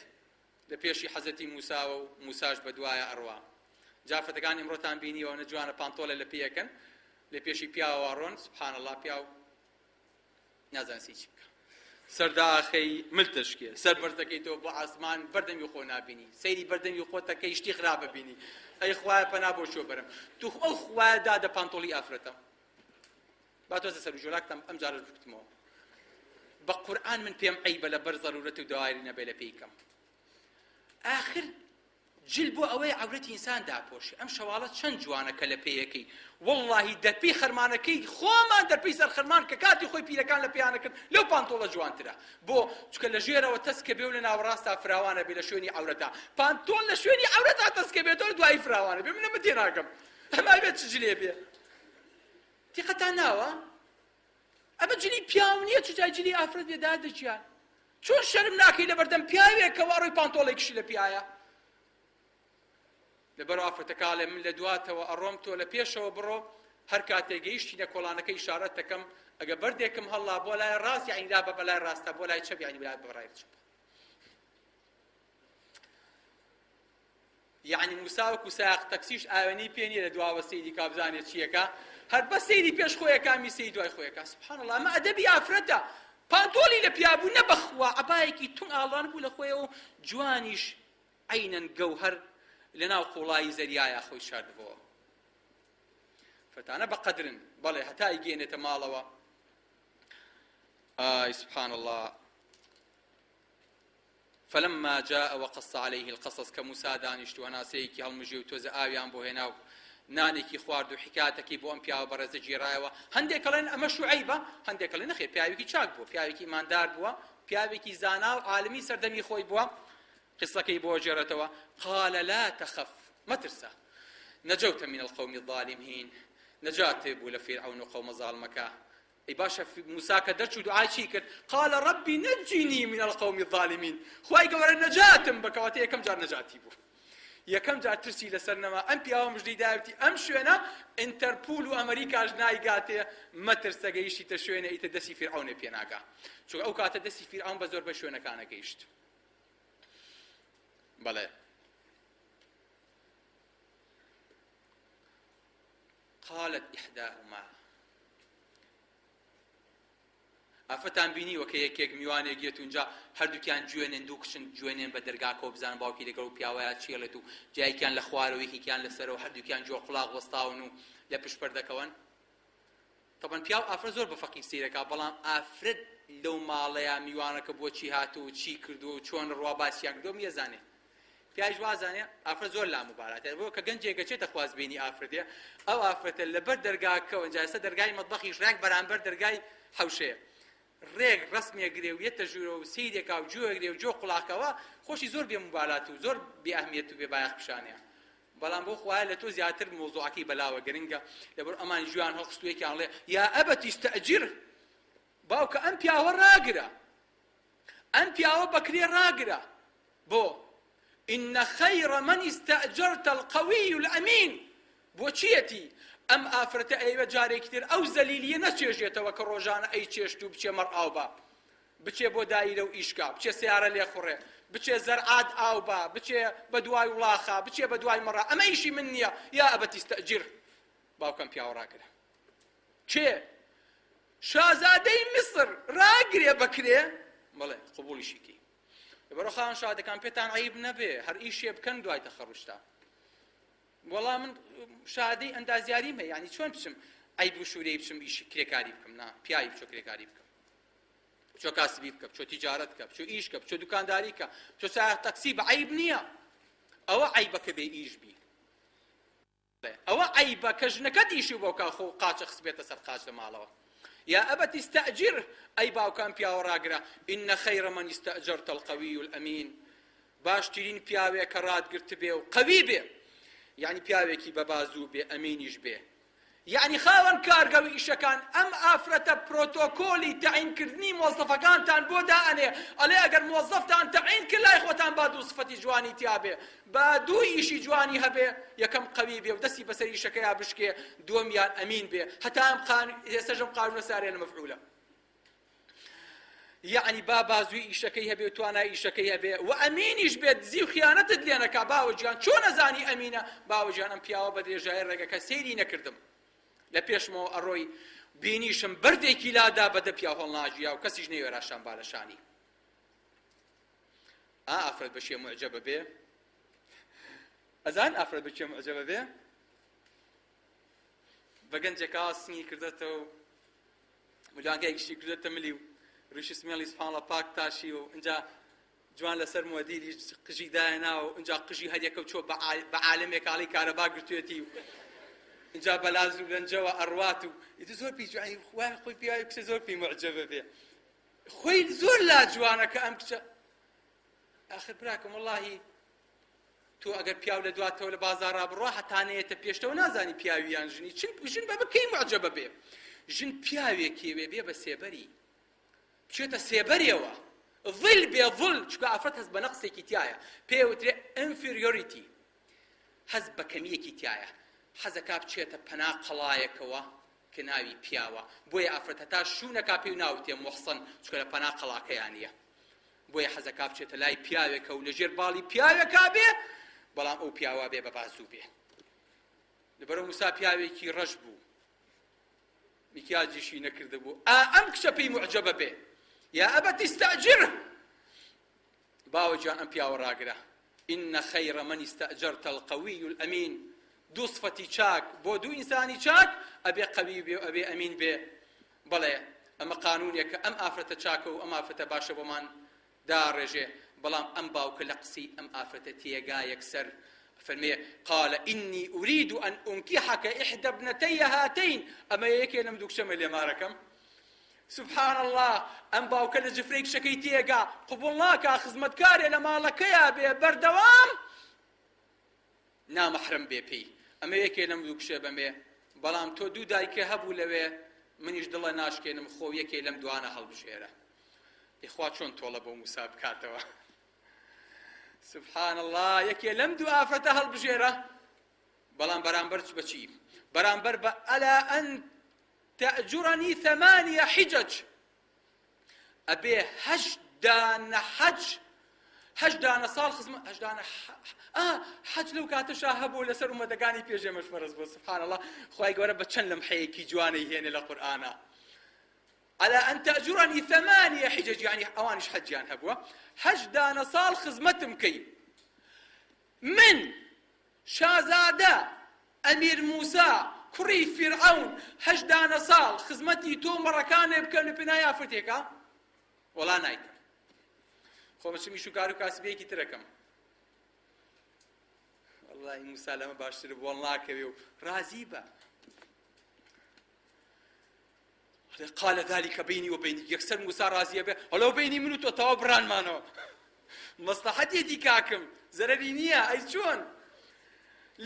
لە پێشی حەزرەتی موساوە و موساش بە دوایا ئەڕوا. جا ئافرەتەکان ئیمڕۆتان بینیوە ئەونە جوانە پانتۆڵێ لە پێیەکەن لە پێشی پیاوەوە ئەڕۆن سبحان اللە پیاو نازانێ سەی چی بکا سەر داخەی مل تەشکێ سەر بەرزەکەیتەوە بۆ ئاسمان بەردەمی خۆ نابینی سەیری بەردەمی خۆتەکەی شتی خراپە بینی ئەی خوایە پەنا بۆ چۆ بەرم تو ئەو خوایە دادە پانتۆڵی ئافرەتە با تۆزە سەر و جۆلاکتان ئەم جارەش بکوتمەوە بە قورئان من پێم عەیبە لەبەر زەرورەت و دەواری نەبێ لە پێی کەم ئاخر جل بۆ ئەوەی عەورەتی ئینسان داپۆشی ئەم شەواڵە چەند جوانە کە لە پێیەکەی واللهی دەرپێی خەرمانەکەی خۆمان دەرپێی سەر خەرمان کە کاتی خۆی پیرەکان لە پێیانە کرد لەو پانتۆڵە جوانترە بۆ چکە لە ژێرەوە تەسکە بێ و لە ناوەڕاستا فراوانە بێ لە شوێنی عەورەتا پانتۆڵ لە شوێنی عەورەتا تەسکە بێتەوە دوایی فراوانە بێ من ئەمە تێناگەم ئەمە بێت چ جلێ بێ تیقەتان ناوە؟ ئەمە جلی پیاو نییە چجای جلی ئافرەت بێ دادە گیان چۆن شەرم ناکەی لەبەردەم پیاوێکەوە ئەڕۆی پانتۆڵێکیشی لە پیایە لەبەر ئافرەتەکە ئەڵێ من لە دواتەوە ئەڕۆم تۆ لە پێشەوە بڕۆ هەر کاتێ گەیشتینە کۆڵانەکە ئیشارەت دەکەم ئەگە بەردێکم هەڵلا بۆ لای ڕاست یعنی لا بە بەلای ڕاستە بۆ لای چەپ یعنی بە بەلای چەپ یەعنی موسا وەکو سایەق تەکسیش ئاوێنەی پێ نیە لە دواوە سەیری کا بزانێ چیەکا هەر بەس سەیری پێش خۆیەکا می سەیری دوای خۆیەکا سبحان اللە ئەمە ئەدەبی ئافرەتە پانتۆڵی لە پیا بوو نە بەخوا عەبایەکی تونگ ئاڵان بوو لە خۆیەوە جوانیش عەینەن گەوهەر لەناو قوڵایی زەریایە خۆی شاردبۆوە فەتانە بەقەدرن بەڵێ هەتا ئیگەێنێتە ماڵەوە ئای سبحان الله فلما جاء وقص علیه القصص کە موسا دانیشت و هەناسەیەکی هەڵمژی و تۆزە ئاویان بۆ هێنا و نانێکی خوارد و حیکاتەکەی بۆ ئەم پیاوە بەڕێزە گێڕایەوە هەندێک ئەڵێن ئەمە شوعەیبە هەندێک ئەڵێن نەخێر پیاوێکی چاک بووە پیاوێکی ئیماندار بووە پیاوێکی زانا و عالمی سەردەمی خۆی بووە قسەکەی بۆ گێڕێتەوە قال لا تخف مەترسە نجوت من القوم الظالمین نجات بوو لە فیرعەون و قەومە زاڵمەکە ئەی باشە موسا کە دەرچوو دوعای چی کرد قال ربی نجنی من القوم الظالمین خوای گەورە نەجاتم بە کەواتە یەکەم جار نەجاتی بوو یەکەم جار ترسی لەسەر نەما ئەم پیاوە مژدەی داوتی ئەم شوێنە ئینتەرپول و ئەمریکاش نایگاتێ مەترسە گەیشتیتە شوێنە ئیتر دەستی فیرعەونێ پێناگا چونکە ئەو کاتە دەستی فیرعەون بە زۆربەی شوێنەکانە گەیشت بەڵێ قالت احداهما ئافرەتان بینیوە کە یەکێک میوانێک یەت و جا هەردووکیان جوێنێن دوو کچن جوێنێن بە دەرگاکەوە بزانن باوکی لەگەڵ و پیاوەیە چێڵێت و جایکیان لە خوارەوە یەکێکیان لەسەرەوە هەردووکیان جۆ قوڵاغ وەستاون و لە پشت پەردەکەوەن تەبەن پیاو ئافرەت زۆر بە فەقیر سەیرەکا بەڵام ئافرەت لەو ماڵەیە میوانەکە بۆچی هاتوو و چی کردووە و چۆن ڕوا باسیان کردووە میەزانێ پیاویش وازانێ ئافرەت زۆر لاموبالاتە بۆ کە گەنجێک ئەچێتە خوازبێنی ئافرەتێ ئەو ئافرەتە لەبەر دەرگاکەوە جا ئێستا دەرگای مەتبەخیش ڕێک بەرامبەر دەرگای حەوشەیە ڕێک ڕەسمێ گرێ و یەتە ژوورەوە و سەیرێکا و گوێ گرێ و جۆ قوڵاکەوە خۆشی زۆر بێ موبالات و زۆر بێ ئەهمیەت و بێ بایەخ پیشانەیە بەڵام بۆ خوایە لە تۆ زیاتر مۆزوعەکەی بەلاوە گرنگە لەبەر ئەمان گوێیان هەڵخستوویەکیان ڵێ یا ئەبەتی استەجر. باوکە ئەم پیاوە ڕاگرە، ئەم پیاوە بەکرێ ڕاگرە. بۆ؟ ان خیر من استاجرت القوی الامین. بۆ چیەتی؟ ئەم ئافرەتە ئەیەوێ جارێکی تر ئەو زەلیلیە نەچێژێتەوە کە ڕۆژانە ئەیچێشت و بچێ مەڕ ئاو با، بچێ بۆ دایرە و ئیش کا، بچێ سەیارە لێخوڕێ، بچێ زەرعات ئاو با، بچێ بە دوای وڵاخا، بچێ بە دوای مەڕا، ئەمە ئیشی من نییە، یا ابت استاجره. باوکم پیاوە ڕاگرە. کێ؟ شازادەی میسر ڕاگرێ بەکرێ؟ بەڵێ قبوڵیشی کەی. لەبەرئەوە خاوەن شادەکان پێتان عەیب نەبێ هەر ئیشێ بکەن دوای تەخەڕوجتان. وەڵا من شادەی ئەندازیاریم هەیە یعنی چۆن بچم عەیب و شورەی بچم ئیش کرێکاری بکەم نا پیاوی بچۆ کرێکاری بکەم بچۆ کاسبی بکە بچۆ تیجارەت بکە بچۆ ئیش کە بچۆ دوکانداری کە بچۆ سایەق تەکسی بە عەیب نییە ئەوە عەیبە کە بێ ئیش بی ئەوە عەیبە کە ژنەکەت ئیشی بۆ کا خۆ قاچە خستبێتە سەر قاچ لە ماڵەوە یا ئەبەت استأجر ئەی باوکان پیاوە ڕاگرە إن خیر من استأجرت القوی الأمین باشترین پیاوێ کە ڕاتگرتبێ و قەوی بێ یعنی پیاوێکی بە بازوو بێ ئەمینیش بێ یەعنی خاوەن کارگە و ئیشەکان ئەم ئافرەتە پرۆتۆکۆلی تەعین کردنی مۆزەفەکانتان بۆ دائەنێ ئەڵێ ئەگەر مۆزەفتان تەعین کرد لای خۆتان با دوو سفەتی جوانی تیابێ با دوو ئیشی جوانی هەبێ یەکەم قەوی بێ و دەستی بەسەر ئیشەکەیا بشکێ دووەمیان ئەمین بێ هەتا ئەم قان ئێستەش ئەم قانونە سارێ لە مەفعولە یەعنی با بازووی ئیشەکەی هەبێ و توانای ئیشەکەی هەبێ و ئەمینیش بێت دزی و خیانەتت لێ نەکا باوە گیان چۆن ئەزانی ئەمینە باوە گیان ئەم پیاوە بە درێژایی ڕێگەکە سەیری نەکردم لە پێشمەوە ئەڕۆی بینیشم بەردێکی لادا بە دە پیاو هەڵناگیرا و کەسیش نەیوێرا شان با لە شانی ئا ئافرەت بە کێ موعجەبە بێ ئەزان ئافرەت بە کێ موعجەبە بێ بە گەنجێکا سنگی کردێتەوە ملوانکەیەکیشی کردۆتە ملی و ڕیشی سمێڵی سبحان اللە پاک تاشی و ئینجا جوان لەسەر مۆدیلی قژی دایەنا و ئینجا قژی هەریەکە و چۆ بە عالەمێک ئاڵی کارەبا گرتوێتی و ئینجا بەلاز و لەنجەوە ئەڕوات و ئیتر زۆر پێی جوانی وای خۆی پیاوی کچە زۆر پێی موعجەبە بێ خۆی زۆر لا جوانە کە ئەم کچە ئاخر براکەم وەڵاهی تۆ ئەگەر پیاو لە دواتەوە لە بازاڕا بڕوا هەتا نەیەتە پێشتەوە نازانی پیاوی یان ژنی چن ژن بە بکەی موعجەبە بێ ژن پیاوێکی وێ بێ بە سێبەری بچێتە سێبەریەوە ظل بێ ظل چونکە ئافرەت هەست بە نەقسێکی تایە پێ وترێ inferiority هەست بە کەمیەکی تایە حەزەکا بچێتە پەنا قەڵایەکەوە کە ناوی پیاوە بۆیە ئافرەت هەتا شوو نەکا پێی ناوتێ موحسن چونکە لە پەنا قەڵاکەیا نییە بۆیە حەزەکا بچێتە لای پیاوێکە و لەژێر باڵی پیاوێکا بێ بەڵام ئەو پیاوە بێ بە بازوو بێ لەبەرەو موسا پیاوێکی ڕەش بوو میکیاجیشی نەکردبوو ئا ئەم کچە پێی موعجەبە بێ یا ئەبەت استأجره باوە گیان ئەم پیاوە ڕاگرە ان خیر من استاجرت القوی الامین دوو سفەتی چاک بۆ دوو ئینسانی چاک ئەبێ قەوی بێ و ئەبێ ئەمین بێ بەڵێ ئەمە قانونێکە ئەم ئافرەتە چاکە و ئەم ئافرەتە باشە بۆمان داڕێژێ بەڵام ئەم باوکە لە قسەی ئەم ئافرەتە تێگا یەکسەر فەرمێ قال إني أريد أن أنكحك إحدى ابنتي هاتين ئەمە یەکێ لەم دوو کچەمە لێمارەکەم سبحان اللە ئەم باوکە لە جفرەی کچەکەی تێگا قبوڵ ناکا خزمەتکارێ لە ماڵەکەیا بێ بەردەوام نامەحرەم بێ پێی ئەمە یەکێ لەم دوو کچە بەمێ بەڵام تۆ دوو دایکە هەبوو لەوێ منیش دڵە ناشکێنم خۆ یەکێ لەم دوانە هەڵبژێرە ئیخوا چۆن تۆڵە بۆ موسا بکاتەوە سبحان الله یەکێ لەم دوو ئافرەتە هەڵبژێرە بەڵام بەرامبەر بەچی بەرامبەر بە ئەلا ئەن تأجرنی ثمانیە حجج ئەبێ هەشت دانە حەج هەشت دانە ساڵ خزمە هەشت دانە ئا حەج لەو کاتەشا هەبوو لەسەر ئومەتەکانی پێش ئێمەش فەرز بوو سبحان الله خوای گەورە بە چەند لەمحەیەکی جوانەی هێنێ لە قورئانا على أن تأجرني ثمانية حجج يعني ئەوانیش حەجیان هەبووە هەشت دانە ساڵ خزمەتم کەی من شازادە ئەمیر موسا کوڕی فیرعەون هەشت دانە ساڵ خزمەتی تۆ و مەڕەکانێ بکەم لە پێناوی ئافرەتێکا؟ وەڵا نایکەم. خۆ بچم ئیش و کار و کاسبیەکی ترەکەم. وەڵڵاهی موسا لەمە باشتر بوو ناکەوێ و ڕازی بە. قال ذلك بيني وبينك یەکسەر موسا ڕازیە بێ هەلۆ بینی من و تۆ تەواو بڕانمانەوە مەسلحەتێتی کاکم زەرەری نییە ئەی چۆن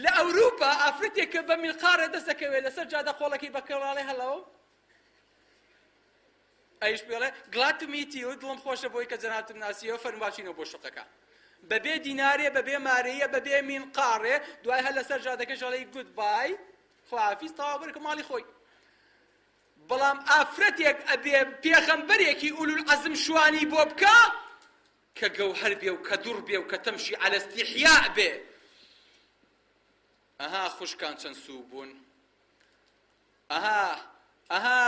لە ئەوروپا ئافرەتێک کە بە میلقارە دەست دەکەوێت لەسەر جادە قۆڵەکەی بە کەڵاڵێ هەڵەوە. ئەویش پێڵێ glad to meet you دڵم خۆشە بۆی کە جەنابتم ناسیەوە فەرموو با بچینەوە بۆ شوقەکە بەبێ دینارێ بەبێ مارەیە بەبێ مین قاڕێ دوای هەر لەسەر جادەکەش ئەڵێی good bye خواحافیز تەواو بەرکە ماڵی خۆی بەڵام ئافرەتێک ئەبێ پێغەمبەرێکی ئولولعەزم شوانی بۆ بکا کە گەوهەر بێ و کە دوڕ بێ و کە تەمشی عەلە استحیاء بێ. ئەها خوشکان چەند سووک بوون. ئەها ئەها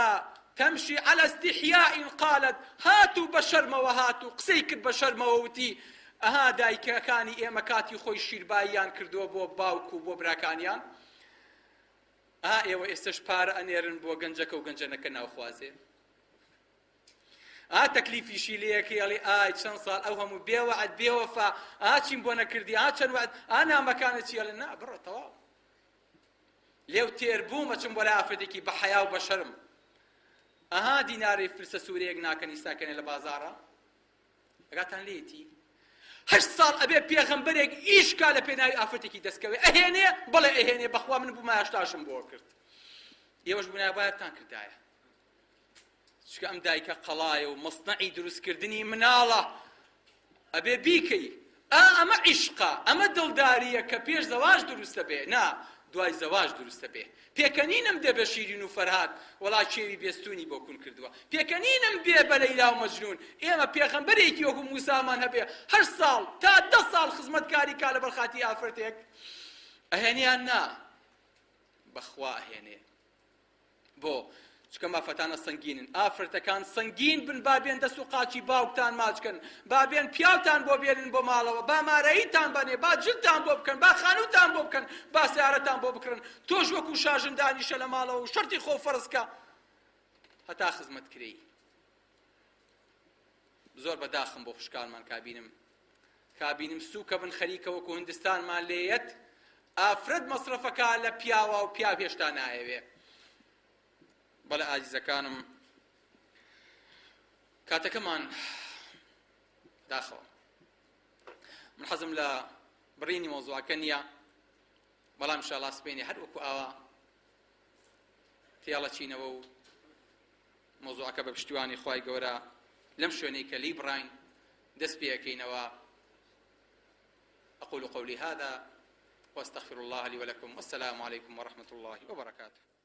تەمشی عەلە استحیاء قالت هات و بە شەرمەوە هات و قسەی کرد بە شەرمەوە وتی ئەها دایکەکانی ئێمە کاتی خۆی شیرباییان کردووە بۆ باوک و بۆ براکانیان ئا ئێوە ئێستەش پارە ئەنێرن بۆ گەنجەکە و گەنجەنەکە ناوخوازێ ئا تەکلیفیشی لێ ئەکەی ئەڵێ ئای چەند ساڵ ئەو هەموو بێ وەعد بێ وەفا ئا چیم بۆ نەکردی ئا چەند وەعد ئا نامەکانت چی ئەڵێ نا بڕۆ تەواو لێو تێر بووم ئەچم بۆ لای ئافرەتێکی بە حەیا و بە شەرم ئەها دینارەی فلسە سوورەیەک ناکەن ئیستا کەنێ لە بازاڕە ئەگاتان لێیەتی هەشت ساڵ ئەبێ پێغەمبەرێک ئیش کا لە پێناوی ئافرەتێکی دەستکەوێ ئەهێنێ بەڵێ ئەهێنێ بەخوا من بوومایە هەشتاشم بۆ کرد ئێوەش بوونایە بایەتان کردایە چونکە ئەم دایکە قەڵایە و مەسنەعی دروستکردنی مناڵە ئەبێ بیکەی ئا ئەمە عیشقە ئەمە دڵداریە کە پێش زەواج دروستە بێ نا دوای زەواج دروستە بێ پێکەنینم دێ بە شیرین و فەرهاد وەڵا کێوی بێستونی بۆ کون کردووە پێکەنینم بێ بە لەیلا و مەجنون ئێمە پێغەمبەرێکی وەکو موسامان هەبێ هەر ساڵ تا دە ساڵ خزمەتکاری کا لەبەر خاتی ئافرەتێک ئەهێنیان نا بەخوا ئەهێنێ بۆ؟ چونکە مافەتانە سەنگینن ئافرەتەکان سەنگین بن با بێن دەست و قاچی باوکتان ماچ کەن با بێن پیاوتان بۆ بێنن بۆ ماڵەوە با مارەییتان بەنێ با جلتان بۆ بکەن با خانووتان بۆ بکەن با سیارەتان بۆ بکڕن تۆش وەکو شاژن دانیشە لە ماڵەوە و شەرتی خۆ فەرز کە هەتا خزمەت کرێی زۆر بە داخم بۆ خوشکانمان کابینم کابینم سوکە بن خەریکە وەکو هندستانمان لێیەت ئافرەت مەسرەفەکە لە پیاوا و پیاو هێشتا نایەوێ بەڵێ ئازیزەکانم کاتەکەمان داخەوە من حەزم لە بڕینی مەوزوعەکە نییە بەڵام ئینشاڵڵا سبەینێ هەر وەکو ئاوا تێڵەچینەوە و مەوزوعەکە بە پشتیوانی خوای گەورە لەم شوێنەی کە لێی بڕاین دەست پێ ئەکەینەوە أقول قولي هذا واستغفر الله لي ولكم والسلام عليكم ورحمة الله وبركاته.